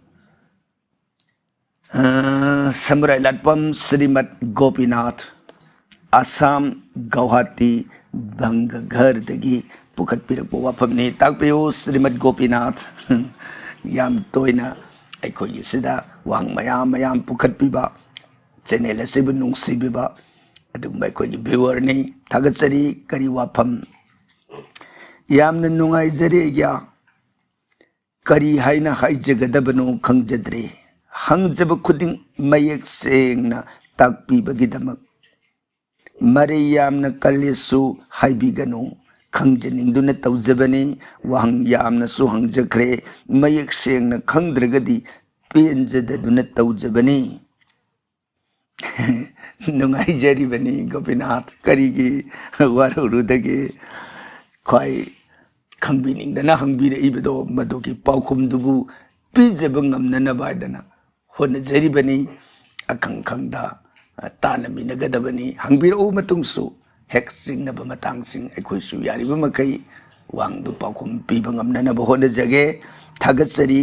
ꯑ, ꯁꯃꯨꯔꯥꯏ ꯂꯥꯠꯄꯝ ꯁ꯭ꯔꯤꯃꯠ ꯒꯣꯄꯤꯅꯥꯊ, ꯑꯁꯥꯝ, ꯒꯧꯍꯥꯇꯤ, ꯚꯪꯒꯘꯔꯗꯒꯤ ꯄꯨꯈꯠꯄꯤꯔꯛꯄ ꯋꯥꯐꯝꯅꯤ꯫ ꯇꯥꯛꯄꯤꯌꯨ, ꯁ꯭ꯔꯤꯃꯠ ꯒꯣꯄꯤꯅꯥꯊ꯫ ꯌꯥꯝ ꯇꯣꯏꯅ ꯑꯩꯈꯣꯏꯒꯤꯁꯤꯗ ꯋꯥꯍꯪ ꯃꯌꯥꯝ ꯃꯌꯥꯝ ꯄꯨꯈꯠꯄꯤꯕ, ꯆꯦꯅꯦꯜ ꯑꯁꯤꯕꯨ ꯅꯨꯡꯁꯤꯕꯤꯕ ꯑꯗꯨꯒꯨꯝꯕ ꯑꯩꯈꯣꯏꯒꯤ ꯚ꯭ꯌꯨꯋꯔꯅꯤ꯫ ꯊꯥꯒꯠꯆꯔꯤ꯫ ꯀꯔꯤ ꯋꯥꯐꯝ? ꯌꯥꯝꯅ ꯅꯨꯡꯉꯥꯏꯖꯔꯦ ꯑꯩꯒ꯭ꯌꯥ꯫ ꯀꯔꯤ ꯍꯥꯏꯅ ꯍꯥꯏꯖꯒꯗꯕꯅꯣ ꯈꯪꯖꯗ꯭ꯔꯦ꯫ ꯍꯪꯖꯕ ꯈꯨꯗꯤꯡ ꯃꯌꯦꯛ ꯁꯦꯡꯅ ꯇꯥꯛꯄꯤꯕꯒꯤꯗꯃꯛ꯫ ꯃꯔꯩ ꯌꯥꯝꯅ ꯀꯜꯂꯦꯁꯨ ꯍꯥꯏꯕꯤꯒꯅꯨ, ꯈꯪꯖꯅꯤꯡꯗꯨꯅ ꯇꯧꯖꯕꯅꯤ꯫ ꯋꯥꯍꯪ ꯌꯥꯝꯅꯁꯨ ꯍꯪꯖꯈ꯭ꯔꯦ, ꯃꯌꯦꯛ ꯁꯦꯡꯅ ꯈꯪꯗ꯭ꯔꯒꯗꯤ ꯄꯦꯟꯖꯗꯗꯨꯅ ꯇꯧꯖꯕꯅꯤ꯫ ꯅꯨꯡꯉꯥꯏꯖꯔꯤꯕꯅꯤ ꯒꯣꯄꯤꯅꯥꯊ, ꯀꯔꯤꯒꯤ ꯋꯥꯔꯧꯔꯨꯗꯒꯦ? ꯈ꯭ꯋꯥꯏ ꯈꯪꯕꯤꯅꯤꯡꯗꯅ ꯍꯪꯕꯤꯔꯛꯏꯕꯗꯣ, ꯃꯗꯨꯒꯤ ꯄꯥꯎꯈꯨꯝꯗꯨꯕꯨ ꯄꯤꯖꯕ ꯉꯝꯅꯅꯕ ꯍꯥꯏꯗꯅ ꯍꯣꯠꯅꯖꯔꯤꯕꯅꯤ꯫ ꯑꯈꯪ ꯈꯪꯗ, ꯑ, ꯇꯥꯟꯅꯃꯤꯟꯅꯒꯗꯕꯅꯤ꯫ ꯍꯪꯕꯤꯔꯛꯎ, ꯃꯇꯨꯡꯁꯨ ꯍꯦꯛ ꯆꯤꯡꯅꯕ ꯃꯇꯥꯡꯁꯤꯡ ꯑꯩꯈꯣꯏꯁꯨ ꯌꯥꯔꯤꯕ ꯃꯈꯩ ꯋꯥꯍꯪꯗꯨ ꯄꯥꯎꯈꯨꯝ ꯄꯤꯕ ꯉꯝꯅꯅꯕ ꯍꯣꯠꯅꯖꯒꯦ꯫ ꯊꯥꯒꯠꯆꯔꯤ꯫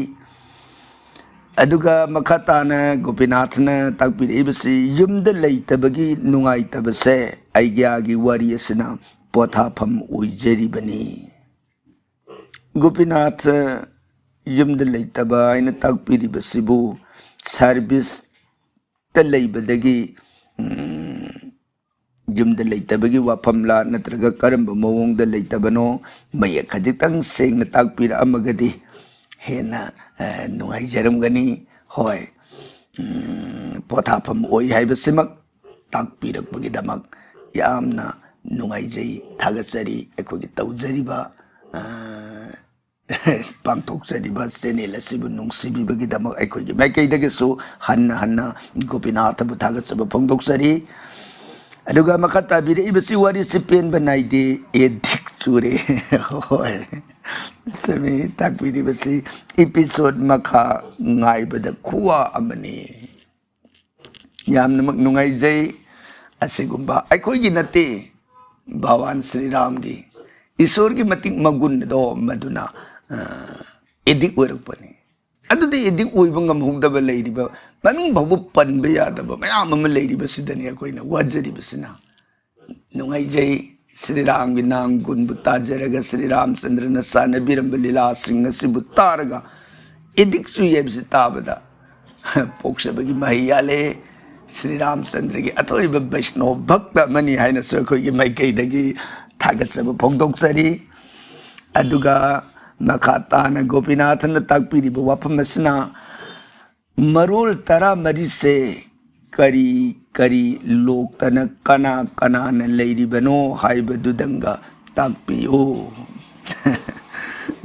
ꯑꯗꯨꯒ ꯃꯈꯥ ꯇꯥꯅ ꯒꯣꯄꯤꯅꯥꯊꯅ ꯇꯥꯛꯄꯤꯔꯛꯏꯕꯁꯤ, ꯌꯨꯝꯗ ꯂꯩꯇꯕꯒꯤ ꯅꯨꯡꯉꯥꯏꯇꯕꯁꯦ ꯑꯩꯒ꯭ꯌꯥꯒꯤ ꯋꯥꯔꯤ ꯑꯁꯤꯅ ꯄꯣꯊꯥꯐꯝ ꯑꯣꯏꯖꯔꯤꯕꯅꯤ꯫ ꯒꯣꯄꯤꯅꯥꯊ ꯌꯨꯝꯗ ꯂꯩꯇꯕ ꯍꯥꯏꯅ ꯇꯥꯛꯄꯤꯔꯤꯕꯁꯤꯕꯨ ꯁꯥꯔꯚꯤꯁꯇ ꯂꯩꯕꯗꯒꯤ, ꯎꯝ, ꯌꯨꯝꯗ ꯂꯩꯇꯕꯒꯤ ꯋꯥꯐꯝꯂꯥ, ꯅꯠꯇ꯭ꯔꯒ ꯀꯔꯝꯕ ꯃꯑꯣꯡꯗ ꯂꯩꯇꯕꯅꯣ? ꯃꯌꯦꯛ ꯈꯖꯤꯛꯇꯪ ꯁꯦꯡꯅ ꯇꯥꯛꯄꯤꯔꯛꯑꯝꯃꯒꯗꯤ ꯍꯦꯟꯅ, ꯑ, ꯅꯨꯡꯉꯥꯏꯖꯔꯝꯒꯅꯤ꯫ ꯍꯣꯏ, ꯎꯝ, ꯄꯣꯊꯥꯐꯝ ꯑꯣꯏ ꯍꯥꯏꯕꯁꯤꯃꯛ ꯇꯥꯛꯄꯤꯔꯛꯄꯒꯤꯗꯃꯛ ꯌꯥꯝꯅ ꯅꯨꯡꯉꯥꯏꯖꯩ, ꯊꯥꯒꯠꯆꯔꯤ꯫ ꯑꯩꯈꯣꯏꯒꯤ ꯇꯧꯖꯔꯤꯕ, ꯑ, ꯄꯥꯡꯊꯣꯛꯆꯔꯤꯕ ꯆꯦꯅꯦꯜ ꯑꯁꯤꯕꯨ ꯅꯨꯡꯁꯤꯕꯤꯕꯒꯤꯗꯃꯛ ꯑꯩꯈꯣꯏꯒꯤ ꯃꯥꯏꯀꯩꯗꯒꯤꯁꯨ ꯍꯟꯅ ꯍꯟꯅ ꯒꯣꯄꯤꯅꯥꯊꯕꯨ ꯊꯥꯒꯠꯆꯕ ꯐꯣꯡꯗꯣꯛꯆꯔꯤ꯫ ꯑꯗꯨꯒ ꯃꯈꯥ ꯇꯥꯕꯤꯔꯛꯏꯕꯁꯤ, ꯋꯥꯔꯤꯁꯤ ꯄꯦꯟꯕ ꯅꯥꯏꯗꯦ, ꯑꯦꯗꯤꯛ ꯆꯨꯔꯦ꯫ ꯍꯣꯏ, ꯆꯨꯝꯃꯤ, ꯇꯥꯛꯄꯤꯔꯤꯕꯁꯤ ꯏꯄꯤꯁꯣꯠ ꯃꯈꯥ ꯉꯥꯏꯕꯗ ꯈꯨꯋꯥ ꯑꯃꯅꯤ꯫ ꯌꯥꯝꯅꯃꯛ ꯅꯨꯡꯉꯥꯏꯖꯩ꯫ ꯑꯁꯤꯒꯨꯝꯕ ꯑꯩꯈꯣꯏꯒꯤ ꯅꯠꯇꯦ, ꯚꯒꯋꯥꯟ ꯁ꯭ꯔꯤꯔꯥꯝꯒꯤ, ꯏꯁꯣꯔꯒꯤ ꯃꯇꯤꯛ ꯃꯒꯨꯟꯗꯣ ꯃꯗꯨꯅ, ꯑ, ꯑꯦꯗꯤꯛ ꯑꯣꯏꯔꯛꯄꯅꯤ꯫ ꯑꯗꯨꯗꯤ ꯑꯦꯗꯤꯛ ꯑꯣꯏꯕ ꯉꯝꯍꯧꯗꯕ ꯂꯩꯔꯤꯕ, ꯃꯃꯤꯡ ꯐꯥꯎꯕ ꯄꯟꯕ ꯌꯥꯗꯕ ꯃꯌꯥꯝ ꯑꯃ ꯂꯩꯔꯤꯕꯁꯤꯗꯅꯤ ꯑꯩꯈꯣꯏꯅ ꯋꯥꯖꯔꯤꯕꯁꯤꯅ꯫ ꯅꯨꯡꯉꯥꯏꯖꯩ꯫ ꯁ꯭ꯔꯤꯔꯥꯝꯒꯤ ꯅꯥꯝ ꯒꯨꯟꯕꯨ ꯇꯥꯖꯔꯒ, ꯁ꯭ꯔꯤꯔꯥꯝꯆꯟꯗ꯭ꯔꯅ ꯁꯥꯟꯅꯕꯤꯔꯝꯕ ꯂꯤꯂꯥꯁꯤꯡ ꯑꯁꯤꯕꯨ ꯇꯥꯔꯒ ꯑꯦꯗꯤꯛ ꯆꯨꯏ ꯍꯥꯏꯕꯁꯤ ꯇꯥꯕꯗ ꯄꯣꯛꯆꯕꯒꯤ ꯃꯍꯩ ꯌꯥꯜꯂꯦ꯫ ꯁ꯭ꯔꯤꯔꯥꯝꯆꯟꯗ꯭ꯔꯒꯤ ꯑꯊꯣꯏꯕ ꯕꯩꯁꯅꯣꯕ ꯚꯛꯇ ꯑꯃꯅꯤ ꯍꯥꯏꯅꯁꯨ ꯑꯩꯈꯣꯏꯒꯤ ꯃꯥꯏꯀꯩꯗꯒꯤ ꯊꯥꯒꯠꯆꯕ ꯐꯣꯡꯗꯣꯛꯆꯔꯤ꯫ ꯑꯗꯨꯒ ꯃꯈꯥ ꯇꯥꯅ ꯒꯣꯄꯤꯅꯥꯊꯅ ꯇꯥꯛꯄꯤꯔꯤꯕ ꯋꯥꯐꯝ ꯑꯁꯤꯅ ꯃꯔꯣꯜ ꯇꯔꯥꯃꯔꯤꯁꯦ ꯀꯔꯤ ꯀꯔꯤ ꯂꯣꯛꯇꯅ ꯀꯅꯥ ꯀꯅꯥꯅ ꯂꯩꯔꯤꯕꯅꯣ ꯍꯥꯏꯕꯗꯨꯗꯪꯒ ꯇꯥꯛꯄꯤꯌꯨ꯫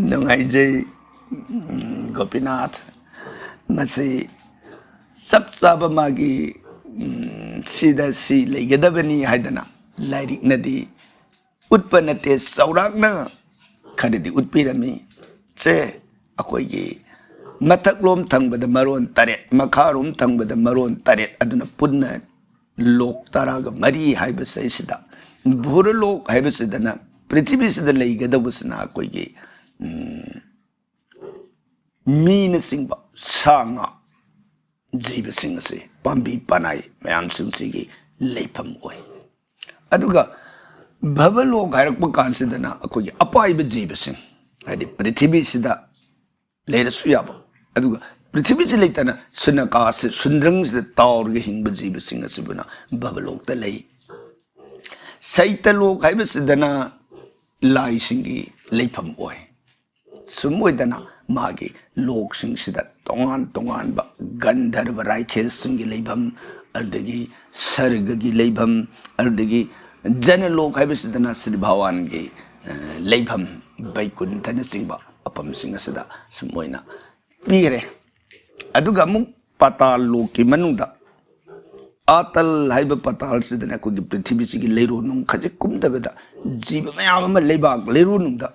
ꯅꯨꯡꯉꯥꯏꯖꯩ, ꯎꯝ, ꯒꯣꯄꯤꯅꯥꯊ꯫ ꯃꯁꯤ ꯆꯞ ꯆꯥꯕ ꯃꯥꯒꯤ, ꯎꯝ, ꯁꯤꯗ ꯁꯤ ꯂꯩꯒꯗꯕꯅꯤ ꯍꯥꯏꯗꯅ ꯂꯥꯏꯔꯤꯛꯅꯗꯤ ꯎꯠꯄ ꯅꯠꯇꯦ, ꯆꯥꯎꯔꯥꯛꯅ ꯈꯔꯗꯤ ꯎꯠꯄꯤꯔꯝꯃꯤ꯫ ꯁꯦ, ꯑꯩꯈꯣꯏꯒꯤ ꯃꯊꯛꯂꯣꯝ ꯊꯪꯕꯗ ꯃꯔꯣꯟ ꯇꯔꯦꯠ, ꯃꯈꯥꯔꯣꯝ ꯊꯪꯕꯗ ꯃꯔꯣꯟ ꯇꯔꯦꯠ, ꯑꯗꯨꯅ ꯄꯨꯟꯅ ꯂꯣꯛ ꯇꯔꯥꯒ ꯃꯔꯤ ꯍꯥꯏꯕꯁꯤꯗꯩꯁꯤꯗ, ꯚꯨꯔꯂꯣꯛ ꯍꯥꯏꯕꯁꯤꯗꯅ ꯄ꯭ꯔꯤꯊꯤꯕꯤꯁꯤꯗ ꯂꯩꯒꯗꯧꯕꯁꯤꯅ ꯑꯩꯈꯣꯏꯒꯤ, ꯎꯝ, ꯃꯤꯅꯆꯤꯡꯕ ꯁꯥ ꯉꯥ, ꯖꯤꯕꯁꯤꯡ ꯑꯁꯤ, ꯄꯥꯝꯕꯤ ꯄꯥꯅꯥꯏ ꯃꯌꯥꯝꯁꯤꯡꯁꯤꯒꯤ ꯂꯩꯐꯝ ꯑꯣꯏ꯫ ꯑꯗꯨꯒ ꯚꯕꯂꯣꯛ ꯍꯥꯏꯔꯛꯄ ꯀꯥꯟꯁꯤꯗꯅ ꯑꯩꯈꯣꯏꯒꯤ ꯑꯄꯥꯏꯕ ꯖꯤꯕꯁꯤꯡ, ꯍꯥꯏꯗꯤ ꯄ꯭ꯔꯤꯊꯤꯕꯤꯁꯤꯗ ꯂꯩꯔꯁꯨ ꯌꯥꯕ, ꯑꯗꯨꯒ ꯄ꯭ꯔꯤꯊꯤꯕꯤꯁꯤ ꯂꯩꯇꯅ ꯁꯨꯅꯀꯥꯁꯤ, ꯁꯨꯟꯗ꯭ꯔꯪꯁꯤꯗ ꯇꯥꯎꯔꯒ ꯍꯤꯡꯕ ꯖꯤꯕꯁꯤꯡ ꯑꯁꯤꯕꯨꯅ ꯚꯕꯂꯣꯛꯇ ꯂꯩ꯫ ꯁꯩꯇꯂꯣꯛ ꯍꯥꯏꯕꯁꯤꯗꯅ ꯂꯥꯏꯁꯤꯡꯒꯤ ꯂꯩꯐꯝ ꯑꯣꯏ꯫ ꯁꯨꯝ ꯑꯣꯏꯗꯅ ꯃꯥꯒꯤ ꯂꯣꯛꯁꯤꯡꯁꯤꯗ ꯇꯣꯉꯥꯟ ꯇꯣꯉꯥꯟꯕ ꯒꯟꯙꯔꯕ ꯔꯥꯏꯈꯦꯁꯁꯤꯡꯒꯤ ꯂꯩꯐꯝ, ꯑꯗꯨꯗꯒꯤ ꯁꯔꯒꯒꯤ ꯂꯩꯐꯝ, ꯑꯗꯨꯗꯒꯤ ꯖꯅꯂꯣꯛ ꯍꯥꯏꯕꯁꯤꯗꯅ ꯁ꯭ꯔꯤ ꯚꯒꯋꯥꯟꯒꯤ, ꯑ, ꯂꯩꯐꯝ, ꯕꯩꯀꯨꯟꯊꯅꯆꯤꯡꯕ ꯃꯐꯝꯁꯤꯡ ꯑꯁꯤꯗ ꯁꯨꯝ ꯑꯣꯏꯅ ꯄꯤꯈ꯭ꯔꯦ꯫ ꯑꯗꯨꯒ ꯑꯃꯨꯛ ꯄꯥꯇꯥꯜ ꯂꯣꯛꯀꯤ ꯃꯅꯨꯡꯗ, ꯑꯥꯇꯜ ꯍꯥꯏꯕ ꯄꯥꯇꯥꯜꯁꯤꯗꯅ ꯑꯩꯈꯣꯏꯒꯤ ꯄ꯭ꯔꯤꯊꯤꯕꯤꯁꯤꯒꯤ ꯂꯩꯔꯣꯟꯅꯨꯡ ꯈꯖꯤꯛ ꯀꯨꯝꯗꯕꯗ ꯖꯤꯕ ꯃꯌꯥꯝ ꯑꯃ ꯂꯩꯕꯥꯛ ꯂꯩꯔꯣꯟꯅꯨꯡꯗ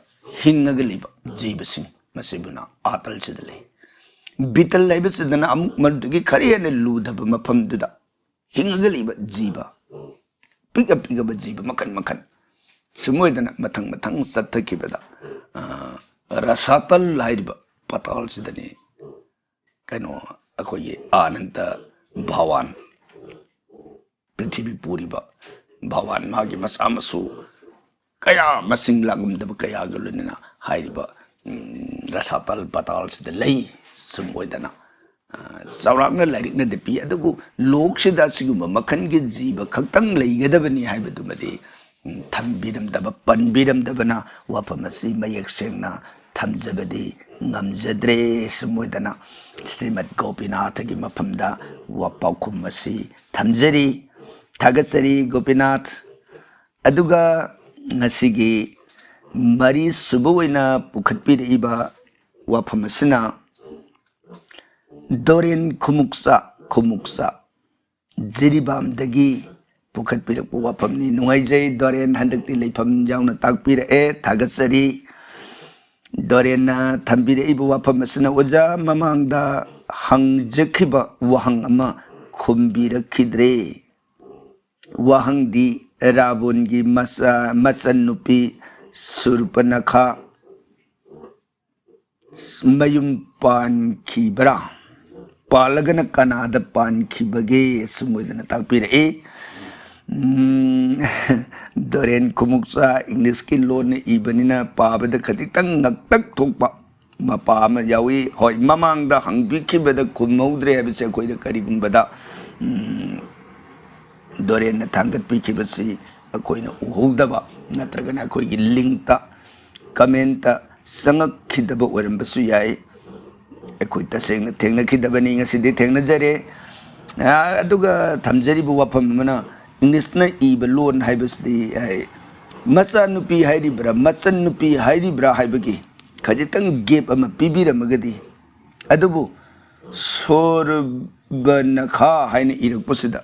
ꯍꯤꯡꯉꯒ ꯂꯩꯕ ꯖꯤꯕꯁꯤꯡ, ꯃꯁꯤꯕꯨꯅ ꯑꯥꯇꯜꯁꯤꯗ ꯂꯩ꯫ ꯕꯤꯇꯜ ꯍꯥꯏꯕꯁꯤꯗꯅ ꯑꯃꯨꯛ ꯃꯗꯨꯗꯒꯤ ꯈꯔ ꯍꯦꯟꯅ ꯂꯨꯗꯕ ꯃꯐꯝꯗꯨꯗ ꯍꯤꯡꯉꯒ ꯂꯩꯕ ꯖꯤꯕ, ꯄꯤꯛꯑ ꯄꯤꯛꯑꯕ ꯖꯤꯕ ꯃꯈꯜ ꯃꯈꯜ, ꯁꯨꯝ ꯑꯣꯏꯗꯅ ꯃꯊꯪ ꯃꯊꯪ ꯆꯠꯊꯈꯤꯕꯗ, ꯑ, ꯔꯁꯥꯇꯜ ꯍꯥꯏꯔꯤꯕ ꯄꯥꯇꯥꯜꯁꯤꯗꯅꯤ ꯀꯩꯅꯣ, ꯑꯩꯈꯣꯏꯒꯤ ꯑꯥꯅꯟꯗ ꯚꯥꯋꯥꯟ, ꯄ꯭ꯔꯤꯊꯤꯕꯤ ꯄꯨꯔꯤꯕ ꯚꯥꯋꯥꯟ, ꯃꯥꯒꯤ ꯃꯆꯥ ꯃꯁꯨ ꯀꯌꯥ, ꯃꯁꯤꯡ ꯂꯥꯛꯂꯝꯗꯕ ꯀꯌꯥꯒ ꯂꯣꯏꯅꯅ ꯍꯥꯏꯔꯤꯕ, ꯎꯝ, ꯔꯁꯥꯇꯜ ꯄꯥꯇꯥꯜꯁꯤꯗ ꯂꯩ꯫ ꯁꯨꯝ ꯑꯣꯏꯗꯅ, ꯑ, ꯆꯥꯎꯔꯥꯛꯅ ꯂꯥꯏꯔꯤꯛꯅꯗꯤ ꯄꯤ, ꯑꯗꯨꯕꯨ ꯂꯣꯛꯁꯤꯗ ꯑꯁꯤꯒꯨꯝꯕ ꯃꯈꯜꯒꯤ ꯖꯤꯕ ꯈꯛꯇꯪ ꯂꯩꯒꯗꯕꯅꯤ ꯍꯥꯏꯕꯗꯨꯃꯗꯤ, ꯎꯝ, ꯊꯝꯕꯤꯔꯝꯗꯕ, ꯄꯟꯕꯤꯔꯝꯗꯕꯅ ꯋꯥꯐꯝ ꯑꯁꯤ ꯃꯌꯦꯛ ꯁꯦꯡꯅ ꯊꯝꯖꯕꯗꯤ ꯉꯝꯖꯗ꯭ꯔꯦ꯫ ꯁꯨꯝ ꯑꯣꯏꯗꯅ ꯁ꯭ꯔꯤꯃꯠ ꯒꯣꯄꯤꯅꯥꯊꯒꯤ ꯃꯐꯝꯗ ꯋꯥ ꯄꯥꯎꯈꯨꯝ ꯑꯁꯤ ꯊꯝꯖꯔꯤ꯫ ꯊꯥꯒꯠꯆꯔꯤ ꯒꯣꯄꯤꯅꯥꯊ꯫ ꯑꯗꯨꯒ ꯉꯁꯤꯒꯤ ꯃꯔꯤꯁꯨꯕ ꯑꯣꯏꯅ ꯄꯨꯈꯠꯄꯤꯔꯛꯏꯕ ꯋꯥꯐꯝ ꯑꯁꯤꯅ ꯗꯣꯔꯦꯟ ꯈꯨꯃꯨꯛꯆꯥ, ꯈꯨꯃꯨꯛꯆꯥ ꯖꯤꯔꯤꯕꯥꯝꯗꯒꯤ ꯄꯨꯈꯠꯄꯤꯔꯛꯄ ꯋꯥꯐꯝꯅꯤ꯫ ꯅꯨꯡꯉꯥꯏꯖꯩ ꯗꯣꯔꯦꯟ, ꯍꯟꯗꯛꯇꯤ ꯂꯩꯐꯝ ꯌꯥꯎꯅ ꯇꯥꯛꯄꯤꯔꯛꯑꯦ, ꯊꯥꯒꯠꯆꯔꯤ꯫ ꯗꯣꯔꯦꯟꯅ ꯊꯝꯕꯤꯔꯛꯏꯕ ꯋꯥꯐꯝ ꯑꯁꯤꯅ, ꯑꯣꯖꯥ, ꯃꯃꯥꯡꯗ ꯍꯪꯖꯈꯤꯕ ꯋꯥꯍꯪ ꯑꯃ ꯈꯨꯝꯕꯤꯔꯛꯈꯤꯗ꯭ꯔꯦ꯫ ꯋꯥꯍꯪꯗꯤ ꯔꯥꯕꯣꯟꯒꯤ ꯃꯆꯥ, ꯃꯆꯟꯅꯨꯄꯤ ꯁꯨꯔꯄꯅꯈꯥ ꯃꯌꯨꯝ ꯄꯥꯟꯈꯤꯕ꯭ꯔꯥ? ꯄꯥꯜꯂꯒꯅ ꯀꯅꯥꯗ ꯄꯥꯟꯈꯤꯕꯒꯦ? ꯑꯁꯨꯝ ꯑꯣꯏꯗꯅ ꯇꯥꯛꯄꯤꯔꯛꯏ꯫ ꯎꯝ, ꯗꯣꯔꯦꯟ ꯈꯨꯃꯨꯛꯆꯥ ꯏꯪꯂꯤꯁꯀꯤ ꯂꯣꯟꯅ ꯏꯕꯅꯤꯅ ꯄꯥꯕꯗ ꯈꯖꯤꯛꯇꯪ ꯉꯛꯇꯛ ꯊꯣꯛꯄ ꯃꯄꯥ ꯑꯃ ꯌꯥꯎꯏ꯫ ꯍꯣꯏ, ꯃꯃꯥꯡꯗ ꯍꯪꯕꯤꯈꯤꯕꯗ ꯈꯨꯝꯍꯧꯗ꯭ꯔꯦ ꯍꯥꯏꯕꯁꯦ ꯑꯩꯈꯣꯏꯗ ꯀꯔꯤꯒꯨꯝꯕꯗ, ꯎꯝ, ꯗꯣꯔꯦꯟꯅ ꯊꯥꯡꯒꯠꯄꯤꯈꯤꯕꯁꯤ ꯑꯩꯈꯣꯏꯅ ꯎꯍꯧꯗꯕ ꯅꯠꯇ꯭ꯔꯒꯅ ꯑꯩꯈꯣꯏꯒꯤ ꯂꯤꯡꯛꯇ, ꯀꯃꯦꯟꯇ ꯆꯪꯉꯛꯈꯤꯗꯕ ꯑꯣꯏꯔꯝꯕꯁꯨ ꯌꯥꯏ꯫ ꯑꯩꯈꯣꯏ ꯇꯁꯦꯡꯅ ꯊꯦꯡꯅꯈꯤꯗꯕꯅꯤ, ꯉꯁꯤꯗꯤ ꯊꯦꯡꯅꯖꯔꯦ꯫ ꯑꯥ, ꯑꯗꯨꯒ ꯊꯝꯖꯔꯤꯕ ꯋꯥꯐꯝ ꯑꯃꯅ, ꯏꯪꯂꯤꯁꯅ ꯏꯕ ꯂꯣꯟ ꯍꯥꯏꯕꯁꯤꯗꯤ, ꯑꯩ, ꯃꯆꯥꯅꯨꯄꯤ ꯍꯥꯏꯔꯤꯕ꯭ꯔꯥ, ꯃꯆꯟꯅꯨꯄꯤ ꯍꯥꯏꯔꯤꯕ꯭ꯔꯥ ꯍꯥꯏꯕꯒꯤ ꯈꯖꯤꯛꯇꯪ ꯒꯦꯞ ꯑꯃ ꯄꯤꯕꯤꯔꯝꯃꯒꯗꯤ꯫ ꯑꯗꯨꯕꯨ ꯁꯣꯔꯕꯅꯈꯥ ꯍꯥꯏꯅ ꯏꯔꯛꯄꯁꯤꯗ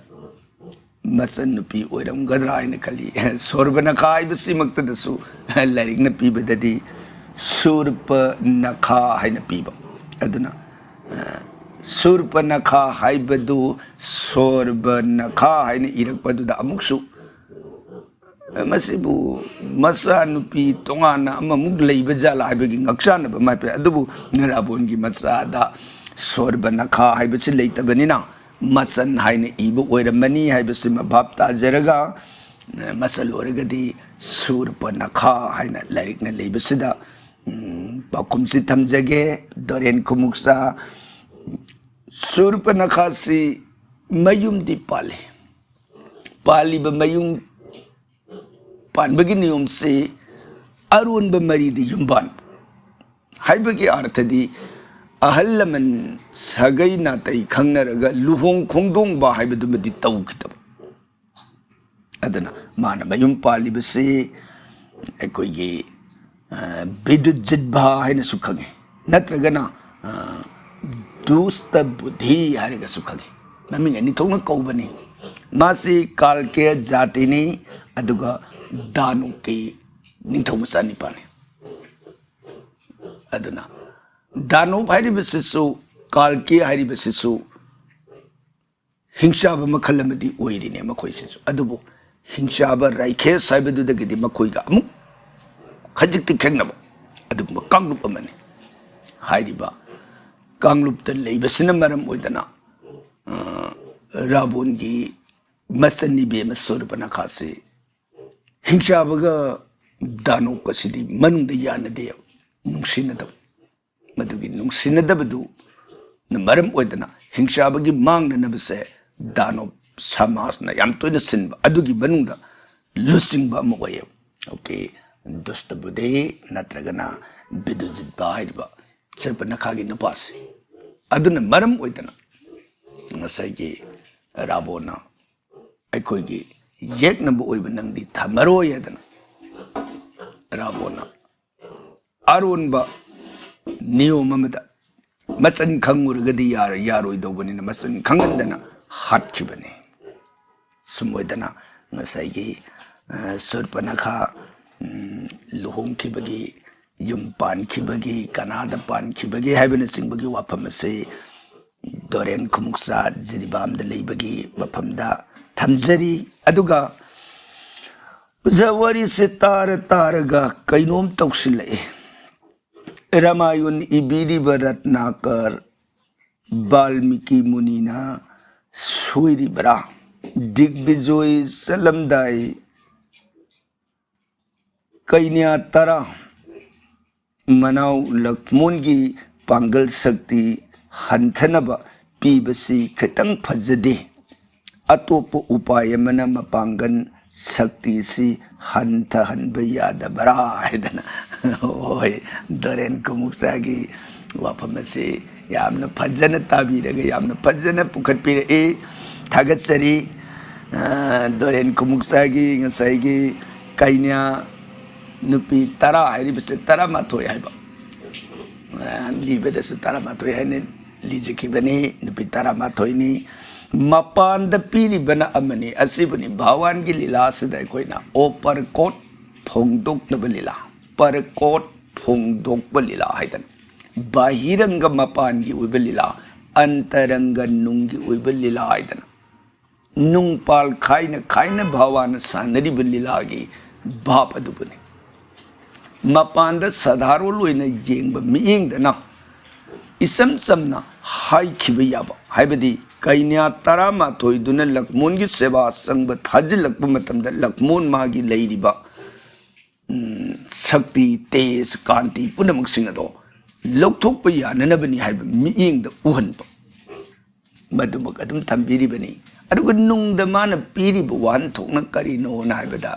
ꯃꯆꯟꯅꯨꯄꯤ ꯑꯣꯏꯔꯝꯒꯗ꯭ꯔꯥ ꯍꯥꯏꯅ ꯈꯜꯂꯤ꯫ ꯁꯣꯔꯕꯅꯈꯥ ꯍꯥꯏꯕꯁꯤꯃꯛꯇꯗꯁꯨ ꯂꯥꯏꯔꯤꯛꯅ ꯄꯤꯕꯗꯗꯤ ꯁꯨꯔꯄꯅꯈꯥ ꯍꯥꯏꯅ ꯄꯤꯕ꯫ ꯑꯗꯨꯅ, ꯑ, ꯁꯨꯔꯄꯅꯈꯥ ꯍꯥꯏꯕꯗꯨ ꯁꯣꯔꯕꯅꯈꯥ ꯍꯥꯏꯅ ꯏꯔꯛꯄꯗꯨꯗ ꯑꯃꯨꯛꯁꯨ ꯃꯁꯤꯕꯨ ꯃꯆꯥꯅꯨꯄꯤ ꯇꯣꯉꯥꯟꯅ ꯑꯃꯃꯨꯛ ꯂꯩꯕ ꯖꯥꯠꯂꯥ ꯍꯥꯏꯕꯒꯤ ꯉꯛꯆꯥꯟꯅꯕ ꯑꯃ ꯍꯥꯏꯐꯦꯠ꯫ ꯑꯗꯨꯕꯨ ꯔꯥꯕꯣꯟꯒꯤ ꯃꯆꯥꯗ ꯁꯣꯔꯕꯅꯈꯥ ꯍꯥꯏꯕꯁꯤ ꯂꯩꯇꯕꯅꯤꯅ ꯃꯆꯟ ꯍꯥꯏꯅ ꯏꯕ ꯑꯣꯏꯔꯝꯃꯅꯤ ꯍꯥꯏꯕꯁꯤꯃ ꯚꯥꯞ ꯇꯥꯖꯔꯒ, ꯃꯆꯜ ꯑꯣꯏꯔꯒꯗꯤ ꯁꯨꯔꯄꯅꯈꯥ ꯍꯥꯏꯅ ꯂꯥꯏꯔꯤꯛꯅ ꯂꯩꯕꯁꯤꯗ, ꯎꯝ, ꯄꯥꯎꯈꯨꯝꯁꯤ ꯊꯝꯖꯒꯦ꯫ ꯗꯣꯔꯦꯟ ꯈꯨꯃꯨꯛꯆꯥ ꯁꯨꯔꯄꯅꯈꯥꯁꯤ ꯃꯌꯨꯝꯗꯤ ꯄꯥꯜꯂꯤ꯫ ꯄꯥꯜꯂꯤꯕ ꯃꯌꯨꯝ ꯄꯥꯟꯕꯒꯤ ꯅꯤꯌꯣꯝꯁꯤ ꯑꯔꯣꯟꯕ ꯃꯔꯤꯗꯤ ꯌꯨꯝꯕꯥꯟ ꯍꯥꯏꯕꯒꯤ ꯑꯥꯔꯊꯗꯤ ꯑꯍꯜ ꯂꯃꯟ ꯁꯥꯒꯩ ꯅꯥꯇꯩ ꯈꯪꯅꯔꯒ ꯂꯨꯍꯣꯡ ꯈꯣꯡꯗꯣꯡꯕ ꯍꯥꯏꯕꯗꯨꯃꯗꯤ ꯇꯧꯈꯤꯗꯕ꯫ ꯑꯗꯨꯅ ꯃꯥꯅ ꯃꯌꯨꯝ ꯄꯥꯜꯂꯤꯕꯁꯤ ꯑꯩꯈꯣꯏꯒꯤ, ꯑ, ꯕꯤꯗꯨꯖꯤꯠ ꯚꯥ ꯍꯥꯏꯅꯁꯨ ꯈꯪꯉꯤ, ꯅꯠꯇ꯭ꯔꯒꯅ, ꯑ, ꯗꯨꯁꯇ ꯕꯨꯙꯤ ꯍꯥꯏꯔꯒꯁꯨ ꯈꯪꯉꯤ꯫ ꯃꯃꯤꯡ ꯑꯅꯤ ꯊꯣꯛꯅ ꯀꯧꯕꯅꯤ꯫ ꯃꯥꯁꯤ ꯀꯥꯜꯀꯦ ꯖꯥꯇꯤꯅꯤ, ꯑꯗꯨꯒ ꯗꯥꯅꯨꯀꯤ ꯅꯤꯡꯊꯧ ꯃꯆꯥꯅꯤꯄꯥꯅꯤ꯫ ꯑꯗꯨꯅ ꯗꯥꯅꯨꯞ ꯍꯥꯏꯔꯤꯕꯁꯤꯁꯨ, ꯀꯥꯜꯀꯤ ꯍꯥꯏꯔꯤꯕꯁꯤꯁꯨ ꯍꯤꯡꯆꯥꯕ ꯃꯈꯜ ꯑꯃꯗꯤ ꯑꯣꯏꯔꯤꯅꯦ ꯃꯈꯣꯏꯁꯤꯁꯨ꯫ ꯑꯗꯨꯕꯨ ꯍꯤꯡꯆꯥꯕ ꯔꯥꯏꯈꯦꯁ ꯍꯥꯏꯕꯗꯨꯗꯒꯤꯗꯤ ꯃꯈꯣꯏꯒ ꯑꯃꯨꯛ ꯈꯖꯤꯛꯇꯤ ꯈꯦꯠꯅꯕ ꯑꯗꯨꯒꯨꯝꯕ ꯀꯥꯡꯂꯨꯞ ꯑꯃꯅꯤ꯫ ꯍꯥꯏꯔꯤꯕ ꯀꯥꯡꯂꯨꯞꯇ ꯂꯩꯕꯁꯤꯅ ꯃꯔꯝ ꯑꯣꯏꯗꯅ, ꯑ, ꯔꯥꯕꯣꯟꯒꯤ ꯃꯆꯟ ꯏꯕꯦꯝꯃ ꯁꯨꯔꯄꯅꯈꯥꯁꯤ ꯍꯤꯡꯆꯥꯕꯒ ꯗꯥꯅꯨꯞꯀꯁꯤꯗꯤ ꯃꯅꯨꯡꯗ ꯌꯥꯅꯗꯦ, ꯅꯨꯡꯁꯤꯅꯗꯕ꯫ ꯃꯗꯨꯒꯤ ꯅꯨꯡꯁꯤꯅꯗꯕꯗꯨꯅ ꯃꯔꯝ ꯑꯣꯏꯗꯅ ꯍꯤꯡꯆꯥꯕꯒꯤ ꯃꯥꯡꯅꯅꯕꯁꯦ ꯗꯥꯅꯨꯞ ꯁꯃꯥꯖꯅ ꯌꯥꯝ ꯇꯣꯏꯅ ꯁꯤꯟꯕ, ꯑꯗꯨꯒꯤ ꯃꯅꯨꯡꯗ ꯂꯨꯆꯤꯡꯕ ꯑꯃ ꯑꯣꯏꯌꯦꯕ꯫ ꯑꯣꯀꯦ, ꯗꯨꯁꯇꯕꯨꯗꯤ ꯅꯠꯇ꯭ꯔꯒꯅ ꯕꯤꯗꯨꯖꯤꯠꯕ ꯍꯥꯏꯔꯤꯕ ꯁꯨꯔꯄꯅꯈꯥꯒꯤ ꯅꯨꯄꯥꯁꯤ꯫ ꯑꯗꯨꯅ ꯃꯔꯝ ꯑꯣꯏꯗꯅ ꯉꯁꯥꯏꯒꯤ ꯔꯥꯕꯣꯟꯅ ꯑꯩꯈꯣꯏꯒꯤ ꯌꯦꯛꯅꯕ ꯑꯣꯏꯕ ꯅꯪꯗꯤ ꯊꯝꯃꯔꯣꯏ ꯍꯥꯏꯗꯅ ꯔꯥꯕꯣꯟꯅ ꯑꯔꯣꯟꯕ ꯅꯤꯌꯣꯝ ꯑꯃꯗ ꯃꯆꯟ ꯈꯪꯉꯨꯔꯒꯗꯤ ꯌꯥꯔ-, ꯌꯥꯔꯣꯏꯗꯧꯕꯅꯤꯅ ꯃꯆꯟ ꯈꯪꯍꯟꯗꯅ ꯍꯥꯠꯈꯤꯕꯅꯤ꯫ ꯁꯨꯝ ꯑꯣꯏꯗꯅ ꯉꯁꯥꯏꯒꯤ, ꯑ, ꯁꯨꯔꯄꯅꯈꯥ, ꯎꯝ, ꯂꯨꯍꯣꯡꯈꯤꯕꯒꯤ, ꯌꯨꯝ ꯄꯥꯟꯈꯤꯕꯒꯤ, ꯀꯅꯥꯗ ꯄꯥꯟꯈꯤꯕꯒꯤ ꯍꯥꯏꯕꯅꯆꯤꯡꯕꯒꯤ ꯋꯥꯐꯝ ꯑꯁꯤ ꯗꯣꯔꯦꯟ ꯈꯨꯃꯨꯛꯆꯥ ꯖꯤꯔꯤꯕꯥꯝꯗ ꯂꯩꯕꯒꯤ ꯃꯐꯝꯗ ꯊꯝꯖꯔꯤ꯫ ꯑꯗꯨꯒ ꯑꯣꯖꯥ, ꯋꯥꯔꯤꯁꯦ ꯇꯥꯔ ꯇꯥꯔꯒ ꯀꯩꯅꯣꯝ ꯇꯧꯁꯤꯜꯂꯛꯑꯦ꯫ ꯔꯥꯃꯥꯌꯟ ꯏꯕꯤꯔꯤꯕ ꯔꯠꯅꯥꯀꯔ ꯕꯥꯜꯃꯤꯀꯤ ꯃꯨꯅꯤꯅ ꯁꯣꯏꯔꯤꯕ꯭ꯔꯥ? ꯗꯤꯒꯕꯤꯖꯣꯏ ꯆꯠꯂꯝꯗꯥꯏ ꯀꯩꯅ꯭ꯌꯥ ꯇꯔꯥ ꯃꯅꯥꯎ ꯂꯛꯃꯣꯟꯒꯤ ꯄꯥꯡꯒꯜ ꯁꯛꯇꯤ ꯍꯟꯊꯅꯕ ꯄꯤꯕꯁꯤ ꯈꯤꯇꯪ ꯐꯖꯗꯦ꯫ ꯑꯇꯣꯞꯄ ꯎꯄꯥꯏ ꯑꯃꯅ ꯃꯄꯥꯡꯒꯜ ꯁꯛꯇꯤꯁꯤ ꯍꯟꯊꯍꯟꯕ ꯌꯥꯗꯕ꯭ꯔꯥ ꯍꯥꯏꯗꯅ꯫ ꯍꯣꯏ, ꯗꯣꯔꯦꯟ ꯀꯨꯃꯨꯛꯆꯥꯒꯤ ꯋꯥꯐꯝ ꯑꯁꯤ ꯌꯥꯝꯅ ꯐꯖꯅ ꯇꯥꯕꯤꯔꯒ ꯌꯥꯝꯅ ꯐꯖꯅ ꯄꯨꯈꯠꯄꯤꯔꯛꯏ꯫ ꯊꯥꯒꯠꯆꯔꯤ꯫ ꯑ, ꯗꯣꯔꯦꯟ ꯀꯨꯃꯨꯛꯆꯥꯒꯤ ꯉꯁꯥꯏꯒꯤ ꯀꯩꯅ꯭ꯌꯥ ꯅꯨꯄꯤ ꯇꯔꯥ ꯍꯥꯏꯔꯤꯕꯁꯦ ꯇꯔꯥꯃꯥꯊꯣꯏ ꯍꯥꯏꯕ꯫ ꯑ, ꯂꯤꯕꯗꯁꯨ ꯇꯔꯥꯃꯥꯊꯣꯏ ꯍꯥꯏꯅ ꯂꯤꯖꯈꯤꯕꯅꯤ꯫ ꯅꯨꯄꯤ ꯇꯔꯥꯃꯥꯊꯣꯏꯅꯤ꯫ ꯃꯄꯥꯟꯗ ꯄꯤꯔꯤꯕꯅ ꯑꯃꯅꯤ꯫ ꯑꯁꯤꯕꯨꯅꯤ ꯚꯥꯋꯥꯟꯒꯤ ꯂꯤꯂꯥꯁꯤꯗ ꯑꯩꯈꯣꯏꯅ ꯑꯣꯄꯔꯀꯣꯠ ꯐꯣꯡꯗꯣꯛꯅꯕ ꯂꯤꯂꯥ, ꯄꯔꯀꯣꯠ ꯐꯣꯡꯗꯣꯛꯄ ꯂꯤꯂꯥ ꯍꯥꯏꯗꯅ, ꯕꯥꯍꯤꯔꯪꯒ ꯃꯄꯥꯟꯒꯤ ꯑꯣꯏꯕ ꯂꯤꯂꯥ, ꯑꯟꯇꯔꯪꯒ ꯅꯨꯡꯒꯤ ꯑꯣꯏꯕ ꯂꯤꯂꯥ ꯍꯥꯏꯗꯅ, ꯅꯨꯡꯄꯥꯜ ꯈꯥꯏꯅ ꯈꯥꯏꯅ ꯚꯥꯋꯥꯅ ꯁꯥꯟꯅꯔꯤꯕ ꯂꯤꯂꯥꯒꯤ ꯚꯥꯞ ꯑꯗꯨꯕꯨꯅꯤ꯫ ꯃꯄꯥꯟꯗ ꯁꯥꯙꯥꯔꯣꯟ ꯑꯣꯏꯅ ꯌꯦꯡꯕ ꯃꯤꯠꯌꯦꯡꯗꯅ ꯏꯆꯝ ꯆꯝꯅ ꯍꯥꯏꯈꯤꯕ ꯌꯥꯕ, ꯍꯥꯏꯕꯗꯤ ꯀꯩꯅ꯭ꯌꯥ ꯇꯔꯥꯃꯥꯊꯣꯏꯗꯨꯅ ꯂꯛꯃꯣꯟꯒꯤ ꯁꯦꯕꯥ ꯆꯪꯕ ꯊꯥꯖꯤꯜꯂꯛꯄ ꯃꯇꯝꯗ ꯂꯛꯃꯣꯟ ꯃꯥꯒꯤ ꯂꯩꯔꯤꯕ, ꯎꯝ, ꯁꯛꯇꯤ, ꯇꯦꯖ, ꯀꯥꯟꯇꯤ ꯄꯨꯝꯅꯃꯛꯁꯤꯡ ꯑꯗꯣ ꯂꯧꯊꯣꯛꯄ ꯌꯥꯅꯅꯕꯅꯤ ꯍꯥꯏꯕ ꯃꯤꯠꯌꯦꯡꯗ ꯎꯍꯟꯕ꯫ ꯃꯗꯨꯃꯛ ꯑꯗꯨꯝ ꯊꯝꯕꯤꯔꯤꯕꯅꯤ꯫ ꯑꯗꯨꯒ ꯅꯨꯡꯗ ꯃꯥꯅ ꯄꯤꯔꯤꯕ ꯋꯥꯍꯟꯊꯣꯛꯅ ꯀꯔꯤꯅꯣꯅ ꯍꯥꯏꯕꯗ,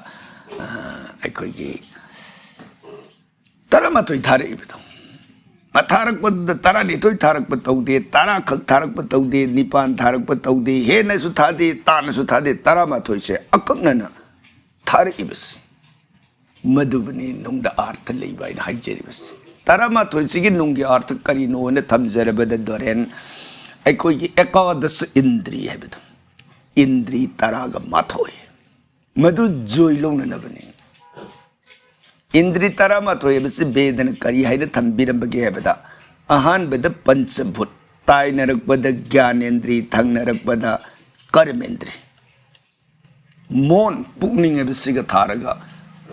ꯑ, ꯑꯩꯈꯣꯏꯒꯤ ꯇꯔꯥꯃꯥꯊꯣꯏ ꯊꯥꯔꯛꯏꯕꯗꯣ, ꯃꯊꯥꯔꯛꯄꯗꯨꯗ ꯇꯔꯥꯅꯤꯊꯣꯏ ꯊꯥꯔꯛꯄ ꯇꯧꯗꯦ, ꯇꯔꯥ ꯈꯛ ꯊꯥꯔꯛꯄ ꯇꯧꯗꯦ, ꯅꯤꯄꯥꯟ ꯊꯥꯔꯛꯄ ꯇꯧꯗꯦ, ꯍꯦꯟꯅꯁꯨ ꯊꯥꯗꯦ, ꯇꯥꯅꯁꯨ ꯊꯥꯗꯦ, ꯇꯔꯥꯃꯥꯊꯣꯏꯁꯦ ꯑꯀꯛꯅꯅ ꯊꯥꯔꯛꯏꯕꯁꯦ꯫ ꯃꯗꯨꯕꯨꯅꯤ ꯅꯨꯡꯗ ꯑꯥꯔꯊ ꯂꯩꯕ ꯍꯥꯏꯅ ꯍꯥꯏꯖꯔꯤꯕꯁꯦ꯫ ꯇꯔꯥꯃꯥꯊꯣꯏꯁꯤꯒꯤ ꯅꯨꯡꯒꯤ ꯑꯥꯔꯊ ꯀꯔꯤꯅꯣꯅ ꯊꯝꯖꯔꯕꯗ, ꯗꯣꯔꯦꯟ, ꯑꯩꯈꯣꯏꯒꯤ ꯑꯦꯀꯥꯗꯁ ꯏꯟꯗ꯭ꯔꯤ ꯍꯥꯏꯕꯗꯣ, ꯏꯟꯗ꯭ꯔꯤ ꯇꯔꯥꯒ ꯃꯥꯊꯣꯏ, ꯃꯗꯨ ꯖꯣꯏ ꯂꯧꯅꯅꯕꯅꯤ꯫ ꯏꯟꯗ꯭ꯔꯤ ꯇꯔꯥꯃꯥꯊꯣꯏ ꯍꯥꯏꯕꯁꯤ ꯚꯦꯗꯅ ꯀꯔꯤ ꯍꯥꯏꯅ ꯊꯝꯕꯤꯔꯝꯕꯒꯦ ꯍꯥꯏꯕꯗ, ꯑꯍꯥꯟꯕꯗ ꯄꯟꯆꯚꯨꯠ, ꯇꯥꯏꯅꯔꯛꯄꯗ ꯒ꯭ꯌꯥꯅꯦꯟꯗ꯭ꯔꯤ, ꯊꯪꯅꯔꯛꯄꯗ ꯀꯔꯃꯦꯟꯗ꯭ꯔꯤ꯫ ꯃꯣꯟ, ꯄꯨꯛꯅꯤꯡ ꯍꯥꯏꯕꯁꯤꯒ ꯊꯥꯔꯒ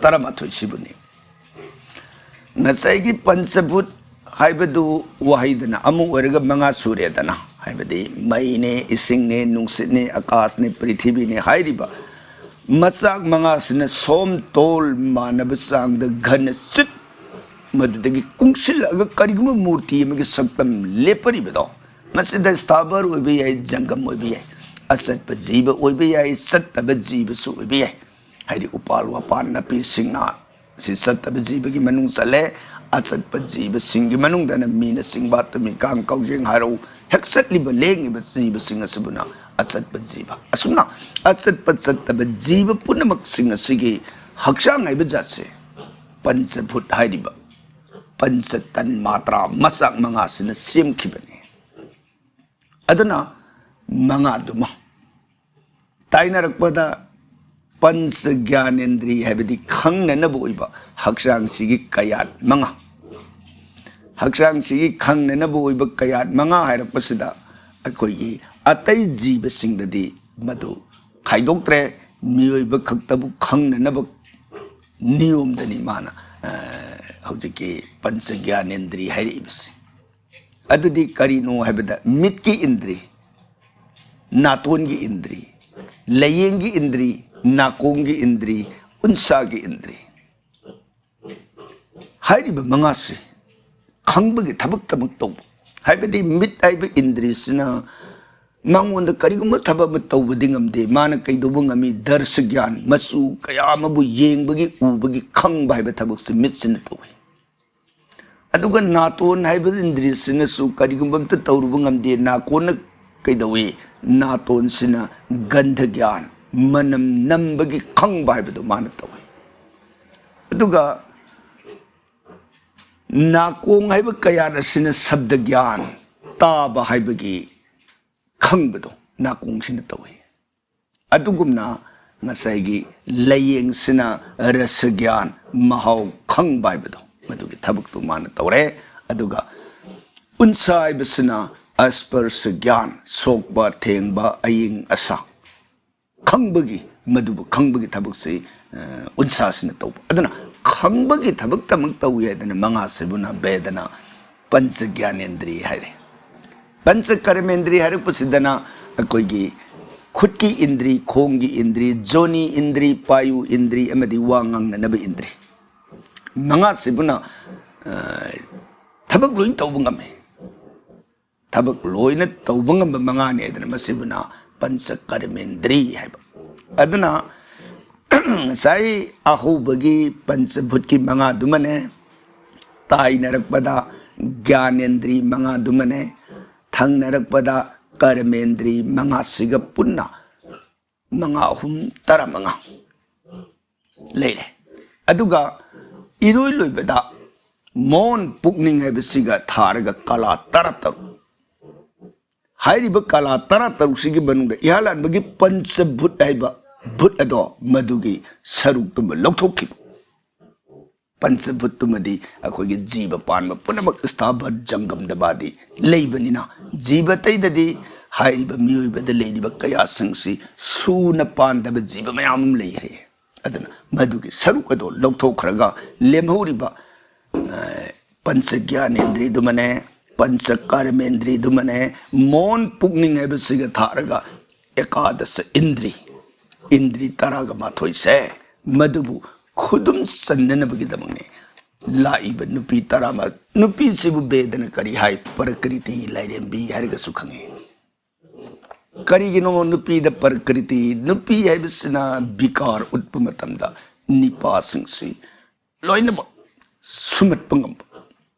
ꯇꯔꯥꯃꯥꯊꯣꯏꯁꯤꯕꯨꯅꯤ꯫ ꯉꯁꯥꯏꯒꯤ ꯄꯟꯆꯚꯨꯠ ꯍꯥꯏꯕꯗꯨ ꯋꯥꯍꯩꯗꯅ ꯑꯃ ꯑꯣꯏꯔꯒ ꯃꯉꯥ ꯁꯨꯔꯦꯗꯅ, ꯍꯥꯏꯕꯗꯤ ꯃꯩꯅꯦ, ꯏꯁꯤꯡꯅꯦ, ꯅꯨꯡꯁꯤꯠꯅꯦ, ꯑꯀꯥꯁꯅꯦ, ꯄ꯭ꯔꯤꯊꯤꯕꯤꯅꯦ ꯍꯥꯏꯔꯤꯕ ꯃꯆꯥꯛ ꯃꯉꯥꯁꯤꯅ ꯁꯣꯝ ꯇꯣꯜ ꯃꯥꯟꯅꯕ ꯆꯥꯡꯗ ꯘꯅ ꯆꯤꯠ, ꯃꯗꯨꯗꯒꯤ ꯀꯨꯡꯁꯤꯜꯂꯛꯑꯒ ꯀꯔꯤꯒꯨꯝꯕ ꯃꯨꯔꯇꯤ ꯑꯃꯒꯤ ꯁꯛꯇꯝ ꯂꯦꯞꯄꯔꯤꯕꯗꯣ, ꯃꯁꯤꯗ ꯁ꯭ꯊꯥꯕꯔ ꯑꯣꯏꯕ ꯌꯥꯏ, ꯖꯪꯒꯝ ꯑꯣꯏꯕ ꯌꯥꯏ, ꯑꯆꯠꯄ ꯖꯤꯕ ꯑꯣꯏꯕ ꯌꯥꯏ, ꯆꯠꯇꯕ ꯖꯤꯕꯁꯨ ꯑꯣꯏꯕ ꯌꯥꯏ꯫ ꯍꯥꯏꯗꯤ ꯎꯄꯥꯜ ꯋꯥꯄꯥꯟ ꯅꯥꯄꯤ ꯁꯤꯡꯅꯥ ꯁꯤ ꯆꯠꯇꯕ ꯖꯤꯕꯒꯤ ꯃꯅꯨꯡ ꯆꯠꯂꯦ꯫ ꯑꯆꯠꯄ ꯖꯤꯕꯁꯤꯡꯒꯤ ꯃꯅꯨꯡꯗꯅ ꯃꯤꯅꯆꯤꯡꯕ, ꯇꯨꯃꯤꯀꯥꯡ, ꯀꯥꯎꯖꯦꯡ ꯍꯥꯏꯔꯧ, ꯍꯦꯛ ꯆꯠꯂꯤꯕ ꯂꯦꯡꯉꯤꯕ ꯖꯤꯕꯁꯤꯡ ꯑꯁꯤꯕꯨꯅ ꯑꯆꯠꯄ ꯖꯤꯕ꯫ ꯑꯁꯨꯝꯅ ꯑꯆꯠꯄ ꯆꯠꯇꯕ ꯖꯤꯕ ꯄꯨꯝꯅꯃꯛꯁꯤꯡ ꯑꯁꯤꯒꯤ ꯍꯛꯆꯥꯡ ꯍꯥꯏꯕ ꯖꯥꯠꯁꯦ ꯄꯟꯆꯚꯨꯠ ꯍꯥꯏꯔꯤꯕ ꯄꯟꯆ ꯇꯟꯃꯥꯇ꯭ꯔꯥ ꯃꯆꯥꯛ ꯃꯉꯥꯁꯤꯅ ꯁꯦꯝꯈꯤꯕꯅꯤ꯫ ꯑꯗꯨꯅ ꯃꯉꯥꯗꯨꯃ ꯇꯥꯏꯅꯔꯛꯄꯗ ꯄꯟꯆ ꯒ꯭ꯌꯥꯅꯦꯟꯗ꯭ꯔꯤ ꯍꯥꯏꯕꯗꯤ ꯈꯪꯅꯅꯕ ꯑꯣꯏꯕ ꯍꯛꯆꯥꯡꯁꯤꯒꯤ ꯀꯌꯥꯠ ꯃꯉꯥ, ꯍꯛꯆꯥꯡꯁꯤꯒꯤ ꯈꯪꯅꯅꯕ ꯑꯣꯏꯕ ꯀꯌꯥꯠ ꯃꯉꯥ ꯍꯥꯏꯔꯛꯄꯁꯤꯗ ꯑꯩꯈꯣꯏꯒꯤ ꯑꯇꯩ ꯖꯤꯕꯁꯤꯡꯗꯗꯤ ꯃꯗꯨ ꯈꯥꯏꯗꯣꯛꯇ꯭ꯔꯦ꯫ ꯃꯤꯑꯣꯏꯕ ꯈꯛꯇꯕꯨ ꯈꯪꯅꯅꯕ ꯅꯤꯌꯣꯝꯗꯅꯤ ꯃꯥꯅ, ꯑ, ꯍꯧꯖꯤꯛꯀꯤ ꯄꯟꯆ ꯒ꯭ꯌꯥꯅꯦꯟꯗ꯭ꯔꯤ ꯍꯥꯏꯔꯛꯏꯕꯁꯤ꯫ ꯑꯗꯨꯗꯤ ꯀꯔꯤꯅꯣ ꯍꯥꯏꯕꯗ ꯃꯤꯠꯀꯤ ꯏꯟꯗ꯭ꯔꯤ, ꯅꯥꯇꯣꯟꯒꯤ ꯏꯟꯗ꯭ꯔꯤ, ꯂꯥꯏꯌꯦꯡꯒꯤ ꯏꯟꯗ꯭ꯔꯤ, ꯅꯥꯀꯣꯡꯒꯤ ꯏꯟꯗ꯭ꯔꯤ, ꯎꯟꯁꯥꯒꯤ ꯏꯟꯗ꯭ꯔꯤ꯫ ꯍꯥꯏꯔꯤꯕ ꯃꯉꯥꯁꯤ ꯈꯪꯕꯒꯤ ꯊꯕꯛꯇꯃꯛ ꯇꯧꯕ꯫ ꯍꯥꯏꯕꯗꯤ ꯃꯤꯠ ꯍꯥꯏꯕ ꯏꯟꯗ꯭ꯔꯤꯁꯤꯅ ꯃꯉꯣꯟꯗ ꯀꯔꯤꯒꯨꯝꯕ ꯊꯕꯛ ꯑꯃ ꯇꯧꯕꯗꯤ ꯉꯝꯗꯦ꯫ ꯃꯥꯅ ꯀꯩꯗꯧꯕ ꯉꯝꯃꯤ? ꯗꯔꯁ ꯒ꯭ꯌꯥꯟ, ꯃꯆꯨ ꯀꯌꯥ ꯑꯃꯕꯨ ꯌꯦꯡꯕꯒꯤ, ꯎꯕꯒꯤ, ꯈꯪꯕ ꯍꯥꯏꯕ ꯊꯕꯛꯁꯤ ꯃꯤꯠꯁꯤꯅ ꯇꯧꯏ꯫ ꯑꯗꯨꯒ ꯅꯥꯇꯣꯟ ꯍꯥꯏꯕ ꯏꯟꯗ꯭ꯔꯤꯁꯤꯅꯁꯨ ꯀꯔꯤꯒꯨꯝꯕ ꯑꯝꯇ ꯇꯧꯔꯨꯕ ꯉꯝꯗꯦ꯫ ꯅꯥꯀꯣꯟꯅ ꯀꯩꯗꯧꯏ? ꯅꯥꯇꯣꯟꯁꯤꯅ ꯒꯟꯙ ꯒ꯭ꯌꯥꯟ, ꯃꯅꯝ ꯅꯝꯕꯒꯤ ꯈꯪꯕ ꯍꯥꯏꯕꯗꯨ ꯃꯥꯅ ꯇꯧꯏ꯫ ꯑꯗꯨꯒ ꯅꯥꯀꯣꯡ ꯍꯥꯏꯕ ꯀꯌꯥꯠ ꯑꯁꯤꯅ ꯁꯕꯗ ꯒ꯭ꯌꯥꯟ, ꯇꯥꯕ ꯍꯥꯏꯕꯒꯤ ꯈꯪꯕꯗꯣ ꯅꯥꯀꯣꯡꯁꯤꯅ ꯇꯧꯏ꯫ ꯑꯗꯨꯒꯨꯝꯅ ꯉꯁꯥꯏꯒꯤ ꯂꯥꯏꯌꯦꯡꯁꯤꯅ ꯔꯁ ꯒ꯭ꯌꯥꯟ, ꯃꯍꯥꯎ ꯈꯪꯕ ꯍꯥꯏꯕꯗꯣ, ꯃꯗꯨꯒꯤ ꯊꯕꯛꯇꯨ ꯃꯥꯅ ꯇꯧꯔꯦ꯫ ꯑꯗꯨꯒ ꯎꯟꯁꯥ ꯍꯥꯏꯕꯁꯤꯅ ꯑꯁꯄꯔꯁ ꯒ꯭ꯌꯥꯟ, ꯁꯣꯛꯄ, ꯊꯦꯡꯕ, ꯑꯌꯤꯡ ꯑꯁꯥ ꯈꯪꯕꯒꯤ, ꯃꯗꯨꯕꯨ ꯈꯪꯕꯒꯤ ꯊꯕꯛꯁꯤ, ꯑ, ꯎꯟꯁꯥꯁꯤꯅ ꯇꯧꯕ꯫ ꯑꯗꯨꯅ ꯈꯪꯕꯒꯤ ꯊꯕꯛꯇꯃꯛ ꯇꯧꯏ ꯍꯥꯏꯗꯅ ꯃꯉꯥꯁꯤꯕꯨꯅ ꯕꯦꯗꯅ ꯄꯟꯆ ꯒ꯭ꯌꯥꯅꯦꯟꯗ꯭ꯔꯤ ꯍꯥꯏꯔꯦ꯫ ꯄꯟꯆ ꯀꯔꯃꯦꯟꯗ꯭ꯔꯤ ꯍꯥꯏꯔꯛꯄꯁꯤꯗꯅ ꯑꯩꯈꯣꯏꯒꯤ ꯈꯨꯠꯀꯤ ꯏꯟꯗ꯭ꯔꯤ, ꯈꯣꯡꯒꯤ ꯏꯟꯗ꯭ꯔꯤ, ꯖꯣꯅꯤ ꯏꯟꯗ꯭ꯔꯤ, ꯄꯥꯌꯨ ꯏꯟꯗ꯭ꯔꯤ ꯑꯃꯗꯤ ꯋꯥ ꯉꯥꯡꯅꯅꯕ ꯏꯟꯗ꯭ꯔꯤ꯫ ꯃꯉꯥꯁꯤꯕꯨꯅ, ꯑ, ꯊꯕꯛ ꯂꯣꯏ ꯇꯧꯕ ꯉꯝꯃꯤ꯫ ꯊꯕꯛ ꯂꯣꯏꯅ ꯇꯧꯕ ꯉꯝꯕ ꯃꯉꯥꯅꯤ ꯍꯥꯏꯗꯅ ꯃꯁꯤꯕꯨꯅ ꯄꯟꯆ ꯀꯔꯃꯦꯟꯗ꯭ꯔꯤ ꯍꯥꯏꯕ꯫ ꯑꯗꯨꯅ ꯉꯁꯥꯏ ꯑꯍꯧꯕꯒꯤ ꯄꯟꯆꯚꯨꯠꯀꯤ ꯃꯉꯥꯗꯨꯃꯅꯦ, ꯇꯥꯏꯅꯔꯛꯄꯗ ꯒ꯭ꯌꯥꯅꯦꯟꯗ꯭ꯔꯤ ꯃꯉꯥꯗꯨꯃꯅꯦ, ꯊꯪꯅꯔꯛꯄꯗ ꯀꯔꯃꯦꯟꯗ꯭ꯔꯤ ꯃꯉꯥꯁꯤꯒ ꯄꯨꯟꯅ ꯃꯉꯥ ꯑꯍꯨꯝ ꯇꯔꯥꯃꯉꯥ ꯂꯩꯔꯦ꯫ ꯑꯗꯨꯒ ꯏꯔꯣꯏ ꯂꯣꯏꯕꯗ ꯃꯣꯟ ꯄꯨꯛꯅꯤꯡ ꯍꯥꯏꯕꯁꯤꯒ ꯊꯥꯔꯒ ꯀꯂꯥ ꯇꯔꯥꯇꯔꯨꯛ꯫ ꯍꯥꯏꯔꯤꯕ ꯀꯂꯥ ꯇꯔꯥꯇꯔꯨꯛꯁꯤꯒꯤ ꯃꯅꯨꯡꯗ ꯏꯍꯥꯟ ꯍꯥꯟꯕꯒꯤ ꯄꯟꯆꯚꯨꯠ ꯍꯥꯏꯕ ꯚꯨꯠ ꯑꯗꯣ ꯃꯗꯨꯒꯤ ꯁꯔꯨꯛꯇꯨꯃ ꯂꯧꯊꯣꯛꯈꯤꯕ꯫ ꯄꯟꯆꯚꯨꯠꯇꯨꯃꯗꯤ ꯑꯩꯈꯣꯏꯒꯤ ꯖꯤꯕ ꯄꯥꯟꯕ ꯄꯨꯝꯅꯃꯛ ꯁ꯭ꯊꯥꯕꯔ ꯖꯪꯒꯝꯗ ꯃꯥꯗꯤ ꯂꯩꯕꯅꯤꯅ, ꯖꯤꯕ ꯑꯇꯩꯗꯗꯤ ꯍꯥꯏꯔꯤꯕ ꯃꯤꯑꯣꯏꯕꯗ ꯂꯩꯔꯤꯕ ꯀꯌꯥꯁꯤꯡꯁꯤ ꯁꯨꯅ ꯄꯥꯟꯗꯕ ꯖꯤꯕ ꯃꯌꯥꯝ ꯑꯃ ꯂꯩꯈ꯭ꯔꯦ꯫ ꯑꯗꯨꯅ ꯃꯗꯨꯒꯤ ꯁꯔꯨꯛ ꯑꯗꯣ ꯂꯧꯊꯣꯛꯈ꯭ꯔꯒ ꯂꯦꯝꯍꯧꯔꯤꯕ, ꯑ, ꯄꯟꯆ ꯒ꯭ꯌꯥꯅꯦꯟꯗ꯭ꯔꯤꯗꯨꯃꯅꯦ, ꯄꯟꯆ ꯀꯔꯃꯦꯟꯗ꯭ꯔꯤꯗꯨꯃꯅꯦ, ꯃꯣꯟ ꯄꯨꯛꯅꯤꯡ ꯍꯥꯏꯕꯁꯤꯒ ꯊꯥꯔꯒ ꯑꯦꯀꯥꯗꯁ ꯏꯟꯗ꯭ꯔꯤ, ꯏꯟꯗ꯭ꯔꯤ ꯇꯔꯥꯒ ꯃꯥꯊꯣꯏꯁꯦ ꯃꯗꯨꯕꯨ ꯈꯨꯗꯨꯝ ꯆꯟꯅꯅꯕꯒꯤꯗꯃꯛꯅꯦ꯫ ꯂꯥꯛꯏꯕ ꯅꯨꯄꯤ ꯇꯔꯥꯃ-, ꯅꯨꯄꯤꯁꯤꯕꯨ ꯕꯦꯗꯅ ꯀꯔꯤ ꯍꯥꯏ? ꯄ꯭ꯔꯀ꯭ꯔꯤꯇꯤ ꯂꯥꯏꯔꯦꯝꯕꯤ ꯍꯥꯏꯔꯒꯁꯨ ꯈꯪꯉꯤ꯫ ꯀꯔꯤꯒꯤꯅꯣ ꯅꯨꯄꯤꯗ ꯄ꯭ꯔꯀ꯭ꯔꯤꯇꯤ? ꯅꯨꯄꯤ ꯍꯥꯏꯕꯁꯤꯅ ꯕꯤꯀꯥꯔ ꯎꯠꯄ ꯃꯇꯝꯗ ꯅꯤꯄꯥꯁꯤꯡꯁꯤ ꯂꯣꯏꯅꯃꯛ ꯁꯨꯝꯍꯠꯄ ꯉꯝꯕ,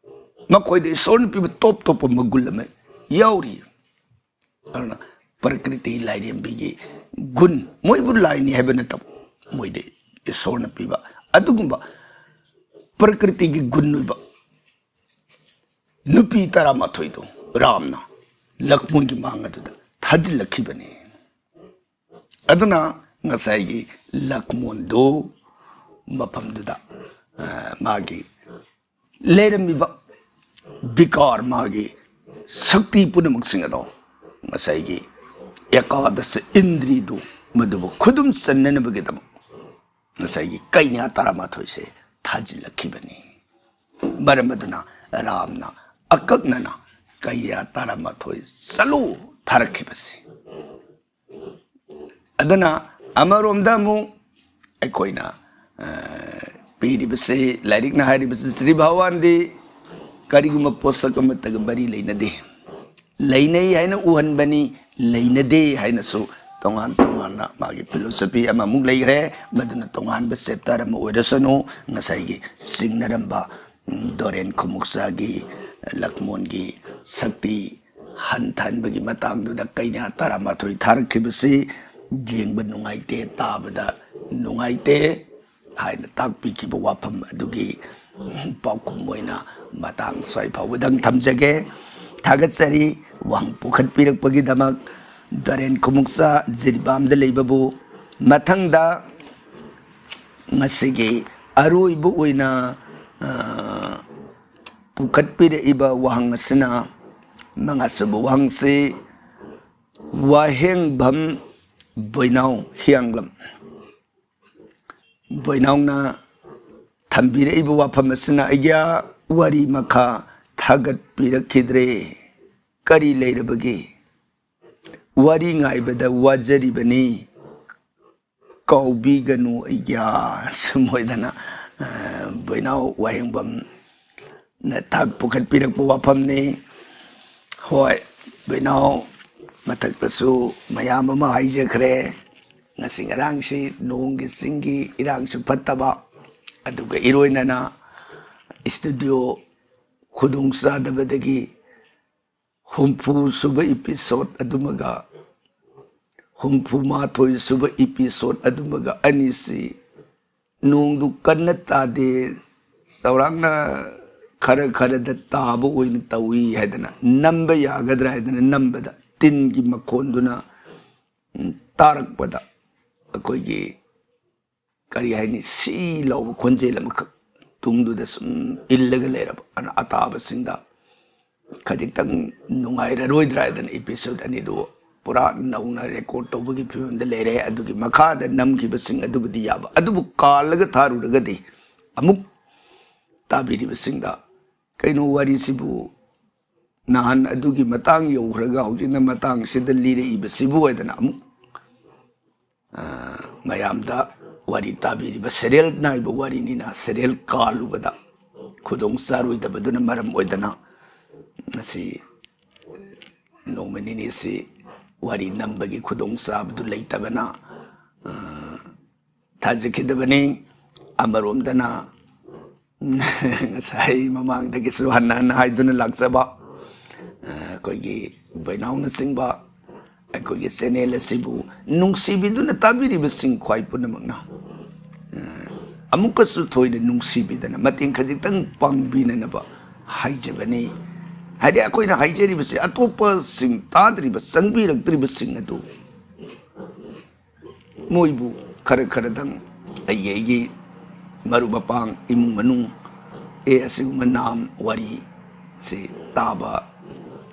ꯃꯈꯣꯏꯗ ꯏꯁꯣꯔꯅ ꯄꯤꯕ ꯇꯣꯞ ꯇꯣꯞꯄ ꯃꯒꯨꯟ ꯑꯃ ꯌꯥꯎꯔꯤ꯫ ꯑꯗꯨꯅ ꯄ꯭ꯔꯀ꯭ꯔꯤꯇꯤ ꯂꯥꯏꯔꯦꯝꯕꯤꯒꯤ ꯒꯨꯟ, ꯃꯣꯏꯕꯨ ꯂꯥꯏꯅꯤ ꯍꯥꯏꯕ ꯅꯠꯇꯕ, ꯃꯣꯏꯗ ꯏꯁꯣꯔꯅ ꯄꯤꯕ ꯑꯗꯨꯒꯨꯝꯕ ꯄ꯭ꯔꯀ꯭ꯔꯤꯇꯤꯒꯤ ꯒꯨꯟ ꯑꯣꯏꯕ ꯅꯨꯄꯤ ꯇꯔꯥꯃꯥꯊꯣꯏꯗꯨ ꯔꯥꯝꯅ ꯂꯛꯃꯣꯟꯒꯤ ꯃꯥꯡ ꯑꯗꯨꯗ ꯊꯥꯖꯤꯜꯂꯛꯈꯤꯕꯅꯤ꯫ ꯑꯗꯨꯅ ꯉꯁꯥꯏꯒꯤ ꯂꯛꯃꯣꯟꯗꯨ ꯃꯐꯝꯗꯨꯗ, ꯑ, ꯃꯥꯒꯤ ꯂꯩꯔꯝꯃꯤꯕ ꯕꯤꯀꯥꯔ, ꯃꯥꯒꯤ ꯁꯛꯇꯤ ꯄꯨꯝꯅꯃꯛꯁꯤꯡ ꯑꯗꯣ ꯉꯁꯥꯏꯒꯤ ꯑꯦꯀꯥꯗꯁ ꯏꯟꯗ꯭ꯔꯤꯗꯨ ꯃꯗꯨꯕꯨ ꯈꯨꯗꯨꯝ ꯆꯟꯅꯅꯕꯒꯤꯗꯃꯛ ꯉꯁꯥꯏꯒꯤ ꯀꯩꯅ꯭ꯌꯥ ꯇꯔꯥꯃꯥꯊꯣꯏꯁꯦ ꯊꯥꯖꯤꯜꯂꯛꯈꯤꯕꯅꯤ꯫ ꯃꯔꯝ ꯑꯗꯨꯅ ꯔꯥꯝꯅ ꯑꯀꯛꯅꯅ ꯀꯩꯅ꯭ꯌꯥ ꯇꯔꯥꯃꯥꯊꯣꯏ ꯆꯠꯂꯨ ꯊꯥꯔꯛꯈꯤꯕꯁꯤ꯫ ꯑꯗꯨꯅ ꯑꯃꯔꯣꯝꯗ ꯑꯃꯨꯛ ꯑꯩꯈꯣꯏꯅ, ꯑ, ꯄꯤꯔꯤꯕꯁꯤ, ꯂꯥꯏꯔꯤꯛꯅ ꯍꯥꯏꯔꯤꯕꯁꯤ ꯁ꯭ꯔꯤ ꯚꯒꯋꯥꯟꯗꯤ ꯀꯔꯤꯒꯨꯝꯕ ꯄꯣꯠꯁꯛ ꯑꯃꯠꯇꯒ ꯃꯔꯤ ꯂꯩꯅꯗꯦ꯫ ꯂꯩꯅꯩ ꯍꯥꯏꯅ ꯎꯍꯟꯕꯅꯤ, ꯂꯩꯅꯗꯦ ꯍꯥꯏꯅꯁꯨ ꯇꯣꯉꯥꯟ ꯇꯣꯉꯥꯟ ꯇꯣꯉꯥꯟꯅ ꯃꯥꯒꯤ philosophy ꯑꯃꯃꯨꯛ ꯂꯩꯈ꯭ꯔꯦ꯫ ꯃꯗꯨꯅ ꯇꯣꯉꯥꯟꯕ chapter ꯑꯃ ꯑꯣꯏꯔꯁꯅꯨ, ꯉꯁꯥꯏꯒꯤ ꯆꯤꯡꯅꯔꯝꯕ, ꯎꯝ, ꯗꯣꯔꯦꯟ ꯈꯨꯃꯨꯛꯆꯥꯒꯤ, ꯂꯛꯃꯣꯟꯒꯤ ꯁꯛꯇꯤ ꯍꯟꯊꯍꯟꯕꯒꯤ ꯃꯇꯥꯡꯗꯨꯗ ꯀꯩꯅꯥ ꯇꯔꯥꯃꯥꯊꯣꯏ ꯊꯥꯔꯛꯈꯤꯕꯁꯤ ꯌꯦꯡꯕ ꯅꯨꯡꯉꯥꯏꯇꯦ, ꯇꯥꯕꯗ ꯅꯨꯡꯉꯥꯏꯇꯦ ꯍꯥꯏꯅ ꯇꯥꯛꯄꯤꯈꯤꯕ ꯋꯥꯐꯝ ꯑꯗꯨꯒꯤ ꯄꯥꯎꯈꯨꯝ ꯑꯣꯏꯅ ꯃꯇꯥꯡ ꯁ꯭ꯋꯥꯏ ꯐꯥꯎꯕꯗꯪ ꯊꯝꯖꯒꯦ꯫ ꯊꯥꯒꯠꯆꯔꯤ ꯋꯥꯍꯪ ꯄꯨꯈꯠꯄꯤꯔꯛꯄꯒꯤꯗꯃꯛ꯫ ꯗꯣꯔꯦꯟ ꯈꯨꯃꯨꯛꯆꯥ ꯖꯤꯔꯤꯕꯥꯝꯗ ꯂꯩꯕꯕꯨ꯫ ꯃꯊꯪꯗ ꯉꯁꯤꯒꯤ ꯑꯔꯣꯏꯕ ꯑꯣꯏꯅ, ꯑ, ꯄꯨꯈꯠꯄꯤꯔꯛꯏꯕ ꯋꯥꯍꯪ ꯑꯁꯤꯅ, ꯃꯉꯥꯁꯨꯕ ꯋꯥꯍꯪꯁꯤ ꯋꯥꯍꯦꯡꯕꯝ ꯕꯣꯏꯅꯥꯎ, ꯍꯤꯌꯥꯡꯂꯝ ꯕꯣꯏꯅꯥꯎꯅ ꯊꯝꯕꯤꯔꯛꯏꯕ ꯋꯥꯐꯝ ꯑꯁꯤꯅ, "ꯑꯩꯒ꯭ꯌꯥ, ꯋꯥꯔꯤ ꯃꯈꯥ ꯊꯥꯒꯠꯄꯤꯔꯛꯈꯤꯗ꯭ꯔꯦ, ꯀꯔꯤ ꯂꯩꯔꯕꯒꯦ? ꯋꯥꯔꯤ ꯉꯥꯏꯕꯗ ꯋꯥꯖꯔꯤꯕꯅꯤ, ꯀꯥꯎꯕꯤꯒꯅꯨ ꯑꯩꯒ꯭ꯌꯥ", ꯁꯨꯝ ꯑꯣꯏꯗꯅ, ꯑ, ꯕꯣꯏꯅꯥꯎ ꯋꯥꯍꯦꯡꯕꯝꯅ ꯊꯥꯛ ꯄꯨꯈꯠꯄꯤꯔꯛꯄ ꯋꯥꯐꯝꯅꯤ꯫ ꯍꯣꯏ, ꯕꯣꯏꯅꯥꯎ ꯃꯊꯛꯇꯁꯨ ꯃꯌꯥꯝ ꯑꯃ ꯍꯥꯏꯖꯈ꯭ꯔꯦ꯫ ꯉꯁꯤ ꯉꯔꯥꯡꯁꯤ ꯅꯣꯡꯒꯤ ꯆꯤꯡꯒꯤ ꯏꯔꯥꯡꯁꯨ ꯐꯠꯇꯕ, ꯑꯗꯨꯒ ꯏꯔꯣꯏꯅꯅ studio ꯈꯨꯗꯣꯡ ꯆꯥꯗꯕꯗꯒꯤ ꯍꯨꯝꯐꯨ ꯁꯨꯕ episode ꯑꯗꯨꯃꯒ ꯍꯨꯝꯐꯨ ꯃꯥꯊꯣꯏ ꯁꯨꯕ episode ꯑꯗꯨꯃꯒ ꯑꯅꯤꯁꯤ ꯅꯣꯡꯗꯨ ꯀꯟꯅ ꯇꯥꯗꯦ, ꯆꯥꯎꯔꯥꯛꯅ ꯈꯔ ꯈꯔꯗ ꯇꯥꯕ ꯑꯣꯏꯅ ꯇꯧꯏ ꯍꯥꯏꯗꯅ, ꯅꯝꯕ ꯌꯥꯒꯗ꯭ꯔꯥ ꯍꯥꯏꯗꯅ ꯅꯝꯕꯗ ꯇꯤꯟꯒꯤ ꯃꯈꯣꯟꯗꯨꯅ, ꯎꯝ, ꯇꯥꯔꯛꯄꯗ ꯑꯩꯈꯣꯏꯒꯤ ꯀꯔꯤ ꯍꯥꯏꯅꯤ, ꯁꯤ ꯂꯥꯎꯕ ꯈꯣꯟꯖꯦꯜ ꯑꯃꯈꯛ ꯇꯨꯡꯗꯨꯗ ꯁꯨꯝ ꯏꯜꯂꯒ ꯂꯩꯔꯕ꯫ ꯑꯗꯨꯅ ꯑꯇꯥꯕꯁꯤꯡꯗ ꯈꯖꯤꯛꯇꯪ ꯅꯨꯡꯉꯥꯏꯔꯔꯣꯏꯗ꯭ꯔꯥ ꯍꯥꯏꯗꯅ episode ꯑꯅꯤꯗꯨ ꯄꯨꯔꯥ ꯅꯧꯅ record ꯇꯧꯕꯒꯤ ꯐꯤꯕꯝꯗ ꯂꯩꯔꯦ꯫ ꯑꯗꯨꯒꯤ ꯃꯈꯥꯗ ꯅꯝꯈꯤꯕꯁꯤꯡ ꯑꯗꯨꯕꯨꯗꯤ ꯌꯥꯕ, ꯑꯗꯨꯕꯨ ꯀꯥꯜꯂꯒ ꯊꯥꯔꯨꯔꯒꯗꯤ ꯑꯃꯨꯛ ꯇꯥꯕꯤꯔꯤꯕꯁꯤꯡꯗ, "ꯀꯩꯅꯣ, ꯋꯥꯔꯤꯁꯤꯕꯨ ꯅꯍꯥꯟ ꯑꯗꯨꯒꯤ ꯃꯇꯥꯡ ꯌꯧꯈ꯭ꯔꯒ ꯍꯧꯖꯤꯛꯅ ꯃꯇꯥꯡꯁꯤꯗ ꯂꯤꯔꯛꯏꯕꯁꯤꯕꯨ?" ꯍꯥꯏꯗꯅ ꯑꯃꯨꯛ, ꯑ, ꯃꯌꯥꯝꯗ ꯋꯥꯔꯤ ꯇꯥꯕꯤꯔꯤꯕ serial ꯅꯥꯏꯕ ꯋꯥꯔꯤꯅꯤꯅ, serial ꯀꯥꯜꯂꯨꯕꯗ ꯈꯨꯗꯣꯡ ꯆꯥꯔꯣꯏꯗꯕꯗꯨꯅ ꯃꯔꯝ ꯑꯣꯏꯗꯅ ꯉꯁꯤ ꯅꯣꯡꯃ ꯅꯤꯅꯤꯁꯤ ꯋꯥꯔꯤ ꯅꯝꯕꯒꯤ ꯈꯨꯗꯣꯡꯆꯥꯕꯗꯨ ꯂꯩꯇꯕꯅ, ꯑ, ꯊꯥꯖꯈꯤꯗꯕꯅꯤ꯫ ꯑꯃꯔꯣꯝꯗꯅ ꯉꯁꯥꯏ ꯃꯃꯥꯡꯗꯒꯤꯁꯨ ꯍꯟꯅ ꯍꯟꯅ ꯍꯥꯏꯗꯨꯅ ꯂꯥꯛꯆꯕ, ꯑ, ꯑꯩꯈꯣꯏꯒꯤ ꯕꯣꯏꯅꯥꯎꯅꯆꯤꯡꯕ ꯑꯩꯈꯣꯏꯒꯤ channel ꯑꯁꯤꯕꯨ ꯅꯨꯡꯁꯤꯕꯤꯗꯨꯅ ꯇꯥꯕꯤꯔꯤꯕꯁꯤꯡ ꯈ꯭ꯋꯥꯏ ꯄꯨꯝꯅꯃꯛꯅ, ꯑ, ꯑꯃꯨꯛꯀꯁꯨ ꯊꯣꯏꯅ ꯅꯨꯡꯁꯤꯕꯤꯗꯅ ꯃꯇꯦꯡ ꯈꯖꯤꯛꯇꯪ ꯄꯥꯡꯕꯤꯅꯅꯕ ꯍꯥꯏꯖꯕꯅꯤ꯫ ꯍꯥꯏꯗꯤ ꯑꯩꯈꯣꯏꯅ ꯍꯥꯏꯖꯔꯤꯕꯁꯤ ꯑꯇꯣꯞꯄꯁꯤꯡ ꯇꯥꯗ꯭ꯔꯤꯕ, ꯆꯪꯕꯤꯔꯛꯇ꯭ꯔꯤꯕꯁꯤꯡ ꯑꯗꯨ ꯃꯣꯏꯕꯨ ꯈꯔ ꯈꯔꯗꯪ ꯑꯩꯒꯤ, ꯑꯩꯒꯤ ꯃꯔꯨꯞ ꯃꯄꯥꯡ, ꯏꯃꯨꯡ ꯃꯅꯨꯡ, ꯑꯦ, ꯑꯁꯤꯒꯨꯝꯕ ꯅꯥꯝ ꯋꯥꯔꯤꯁꯤ ꯇꯥꯕ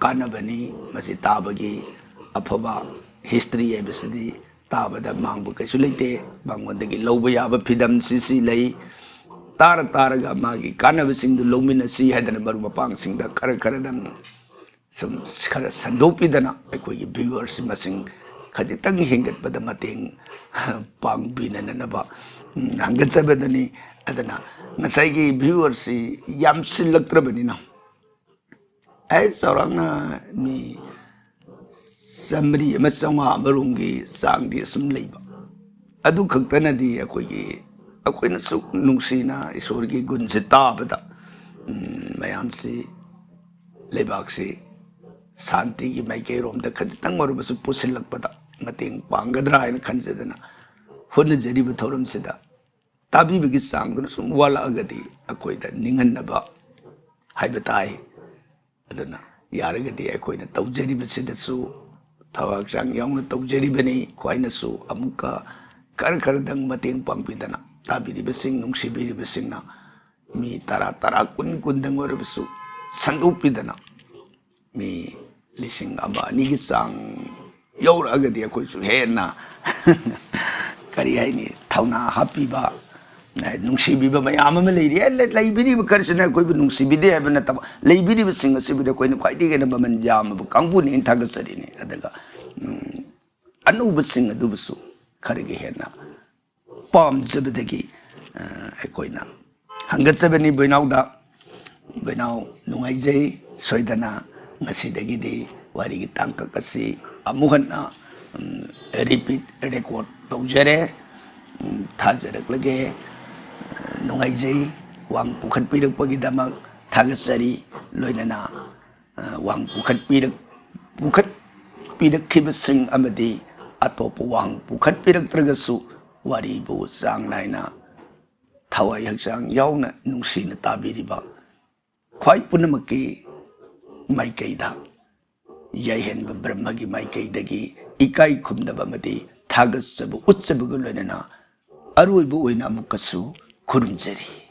ꯀꯥꯟꯅꯕꯅꯤ꯫ ꯃꯁꯤ ꯇꯥꯕꯒꯤ ꯑꯐꯕ history ꯍꯥꯏꯕꯁꯤꯗꯤ ꯇꯥꯕꯗ ꯃꯥꯡꯕ ꯀꯩꯁꯨ ꯂꯩꯇꯦ꯫ ꯃꯉꯣꯟꯗꯒꯤ ꯂꯧꯕ ꯌꯥꯕ ꯐꯤꯗꯝꯁꯤ ꯁꯤ ꯂꯩ꯫ ꯇꯥꯔ ꯇꯥꯔꯒ ꯃꯥꯒꯤ ꯀꯥꯟꯅꯕꯁꯤꯡꯗꯨ ꯂꯧꯃꯤꯟꯅꯁꯤ ꯍꯥꯏꯗꯅ ꯃꯔꯨꯞ ꯃꯄꯥꯡꯁꯤꯡꯗ ꯈꯔ ꯈꯔꯗꯪ ꯁꯨꯝ ꯈꯔ ꯁꯟꯗꯣꯛꯄꯤꯗꯅ ꯑꯩꯈꯣꯏꯒꯤ viewerꯁꯤ ꯃꯁꯤꯡ ꯈꯖꯤꯛꯇꯪ ꯍꯦꯟꯒꯠꯄꯗ ꯃꯇꯦꯡ ꯄꯥꯡꯕꯤꯅꯅꯕ, ꯎꯝ, ꯍꯪꯒꯠꯆꯕꯗꯅꯤ꯫ ꯑꯗꯨꯅ ꯉꯁꯥꯏꯒꯤ viewerꯁꯤ ꯌꯥꯝꯁꯤꯜꯂꯛꯇ꯭ꯔꯕꯅꯤꯅ, ꯑꯩ ꯆꯥꯎꯔꯥꯛꯅ ꯃꯤ ꯆꯥꯃꯔꯤ ꯑꯃ ꯆꯥꯝꯃꯉꯥ ꯑꯃꯔꯣꯝꯒꯤ ꯆꯥꯡꯗꯤ ꯑꯁꯨꯝ ꯂꯩꯕ꯫ ꯑꯗꯨ ꯈꯛꯇꯅꯗꯤ ꯑꯩꯈꯣꯏꯒꯤ, ꯑꯩꯈꯣꯏꯅꯁꯨ ꯅꯨꯡꯁꯤꯅ ꯏꯁꯣꯔꯒꯤ ꯒꯨꯟꯁꯦ ꯇꯥꯕꯗ, ꯎꯝ, ꯃꯌꯥꯝꯁꯤ, ꯂꯩꯕꯥꯛꯁꯤ ꯁꯥꯟꯇꯤꯒꯤ ꯃꯥꯏꯀꯩꯔꯣꯝꯗ ꯈꯖꯤꯛꯇꯪ ꯑꯣꯏꯔꯕꯁꯨ ꯄꯨꯁꯤꯜꯂꯛꯄꯗ ꯃꯇꯦꯡ ꯄꯥꯡꯒꯗ꯭ꯔꯥ ꯍꯥꯏꯅ ꯈꯟꯖꯗꯅ ꯍꯣꯠꯅꯖꯔꯤꯕ ꯊꯧꯔꯝꯁꯤꯗ ꯇꯥꯕꯤꯕꯒꯤ ꯆꯥꯡꯗꯨꯅ ꯁꯨꯝ ꯋꯥꯠꯂꯛꯑꯒꯗꯤ ꯑꯩꯈꯣꯏꯗ ꯅꯤꯡꯍꯟꯅꯕ ꯍꯥꯏꯕ ꯇꯥꯏ꯫ ꯑꯗꯨꯅ ꯌꯥꯔꯒꯗꯤ ꯑꯩꯈꯣꯏꯅ ꯇꯧꯖꯔꯤꯕꯁꯤꯗꯁꯨ ꯊꯋꯥꯏ ꯍꯛꯆꯥꯡ ꯌꯥꯎꯅ ꯇꯧꯖꯔꯤꯕꯅꯤ꯫ ꯈ꯭ꯋꯥꯏꯅꯁꯨ ꯑꯃꯨꯛꯀ ꯈꯔ ꯈꯔꯗꯪ ꯃꯇꯦꯡ ꯄꯥꯡꯕꯤꯗꯅ ꯇꯥꯕꯤꯔꯤꯕꯁꯤꯡ, ꯅꯨꯡꯁꯤꯕꯤꯔꯤꯕꯁꯤꯡꯅ ꯃꯤ ꯇꯔꯥ, ꯇꯔꯥ, ꯀꯨꯟ, ꯀꯨꯟꯗꯪ ꯑꯣꯏꯔꯕꯁꯨ ꯁꯟꯗꯣꯛꯄꯤꯗꯅ ꯃꯤ ꯂꯤꯁꯤꯡ ꯑꯃ, ꯑꯅꯤꯒꯤ ꯆꯥꯡ ꯌꯧꯔꯛꯑꯒꯗꯤ ꯑꯩꯈꯣꯏꯁꯨ ꯍꯦꯟꯅ ꯀꯔꯤ ꯍꯥꯏꯅꯤ, ꯊꯧꯅꯥ ꯍꯥꯞꯄꯤꯕ, ꯅꯨꯡꯁꯤꯕꯤꯕ ꯃꯌꯥꯝ ꯑꯃ ꯂꯩꯔꯤ꯫ ꯑꯦ, ꯂꯩ-, ꯂꯩꯕꯤꯔꯤꯕ ꯈꯔꯁꯤꯅ ꯑꯩꯈꯣꯏꯕꯨ ꯅꯨꯡꯁꯤꯕꯤꯗꯦ ꯍꯥꯏꯕ ꯅꯠꯇꯕ, ꯂꯩꯕꯤꯔꯤꯕꯁꯤꯡ ꯑꯁꯤꯕꯨꯗꯤ ꯑꯩꯈꯣꯏꯅ ꯈ꯭ꯋꯥꯏꯗꯒꯤ ꯍꯦꯟꯅ ꯃꯃꯜ ꯌꯥꯝꯃꯕ ꯀꯥꯡꯕꯨꯅꯦꯅ ꯊꯥꯒꯠꯆꯔꯤꯅꯤ꯫ ꯑꯗꯨꯒ, ꯎꯝ, ꯑꯅꯧꯕꯁꯤꯡ ꯑꯗꯨꯕꯨꯁꯨ ꯈꯔꯒ ꯍꯦꯟꯅ ꯄꯥꯝꯖꯕꯗꯒꯤ, ꯑ, ꯑꯩꯈꯣꯏꯅ ꯍꯪꯒꯠꯆꯕꯅꯤ ꯕꯣꯏꯅꯥꯎꯗ꯫ ꯕꯣꯏꯅꯥꯎ, ꯅꯨꯡꯉꯥꯏꯖꯩ꯫ ꯁꯣꯏꯗꯅ ꯉꯁꯤꯗꯒꯤꯗꯤ ꯋꯥꯔꯤꯒꯤ ꯇꯥꯡꯀꯛ ꯑꯁꯤ ꯑꯃꯨꯛ ꯍꯟꯅ ꯔꯤꯄꯤꯠ ꯔꯦꯀꯣꯔꯠ ꯇꯧꯖꯔꯦ꯫ ꯎꯝ, ꯊꯥꯖꯔꯛꯂꯒꯦ꯫ ꯑ, ꯅꯨꯡꯉꯥꯏꯖꯩ꯫ ꯋꯥꯡ ꯄꯨꯈꯠꯄꯤꯔꯛꯄꯒꯤꯗꯃꯛ ꯊꯥꯒꯠꯆꯔꯤ꯫ ꯂꯣꯏꯅꯅ, ꯑ, ꯋꯥꯡ ꯄꯨꯈꯠꯄꯤꯔꯛ-, ꯄꯨꯈꯠꯄꯤꯔꯛꯈꯤꯕꯁꯤꯡ ꯑꯃꯗꯤ ꯑꯇꯣꯞꯄ ꯋꯥꯍꯪ ꯄꯨꯈꯠꯄꯤꯔꯛꯇ꯭ꯔꯒꯁꯨ ꯋꯥꯔꯤꯕꯨ ꯆꯥꯡ ꯅꯥꯏꯅ ꯊꯋꯥꯏ ꯍꯛꯆꯥꯡ ꯌꯥꯎꯅ ꯅꯨꯡꯁꯤꯅ ꯇꯥꯕꯤꯔꯤꯕ ꯈ꯭ꯋꯥꯏ ꯄꯨꯝꯅꯃꯛꯀꯤ ꯃꯥꯏꯀꯩꯗ, ꯌꯥꯏꯍꯟꯕ ꯕ꯭ꯔꯍ꯭ꯃꯒꯤ ꯃꯥꯏꯀꯩꯗꯒꯤ ꯏꯀꯥꯏ ꯈꯨꯝꯅꯕ ꯑꯃꯗꯤ ꯊꯥꯒꯠꯆꯕ ꯎꯠꯆꯕꯒ ꯂꯣꯏꯅꯅ ꯑꯔꯣꯏꯕ ꯑꯣꯏꯅ ꯑꯃꯨꯛꯀꯁꯨ ꯈꯨꯔꯨꯝꯖꯔꯤ꯫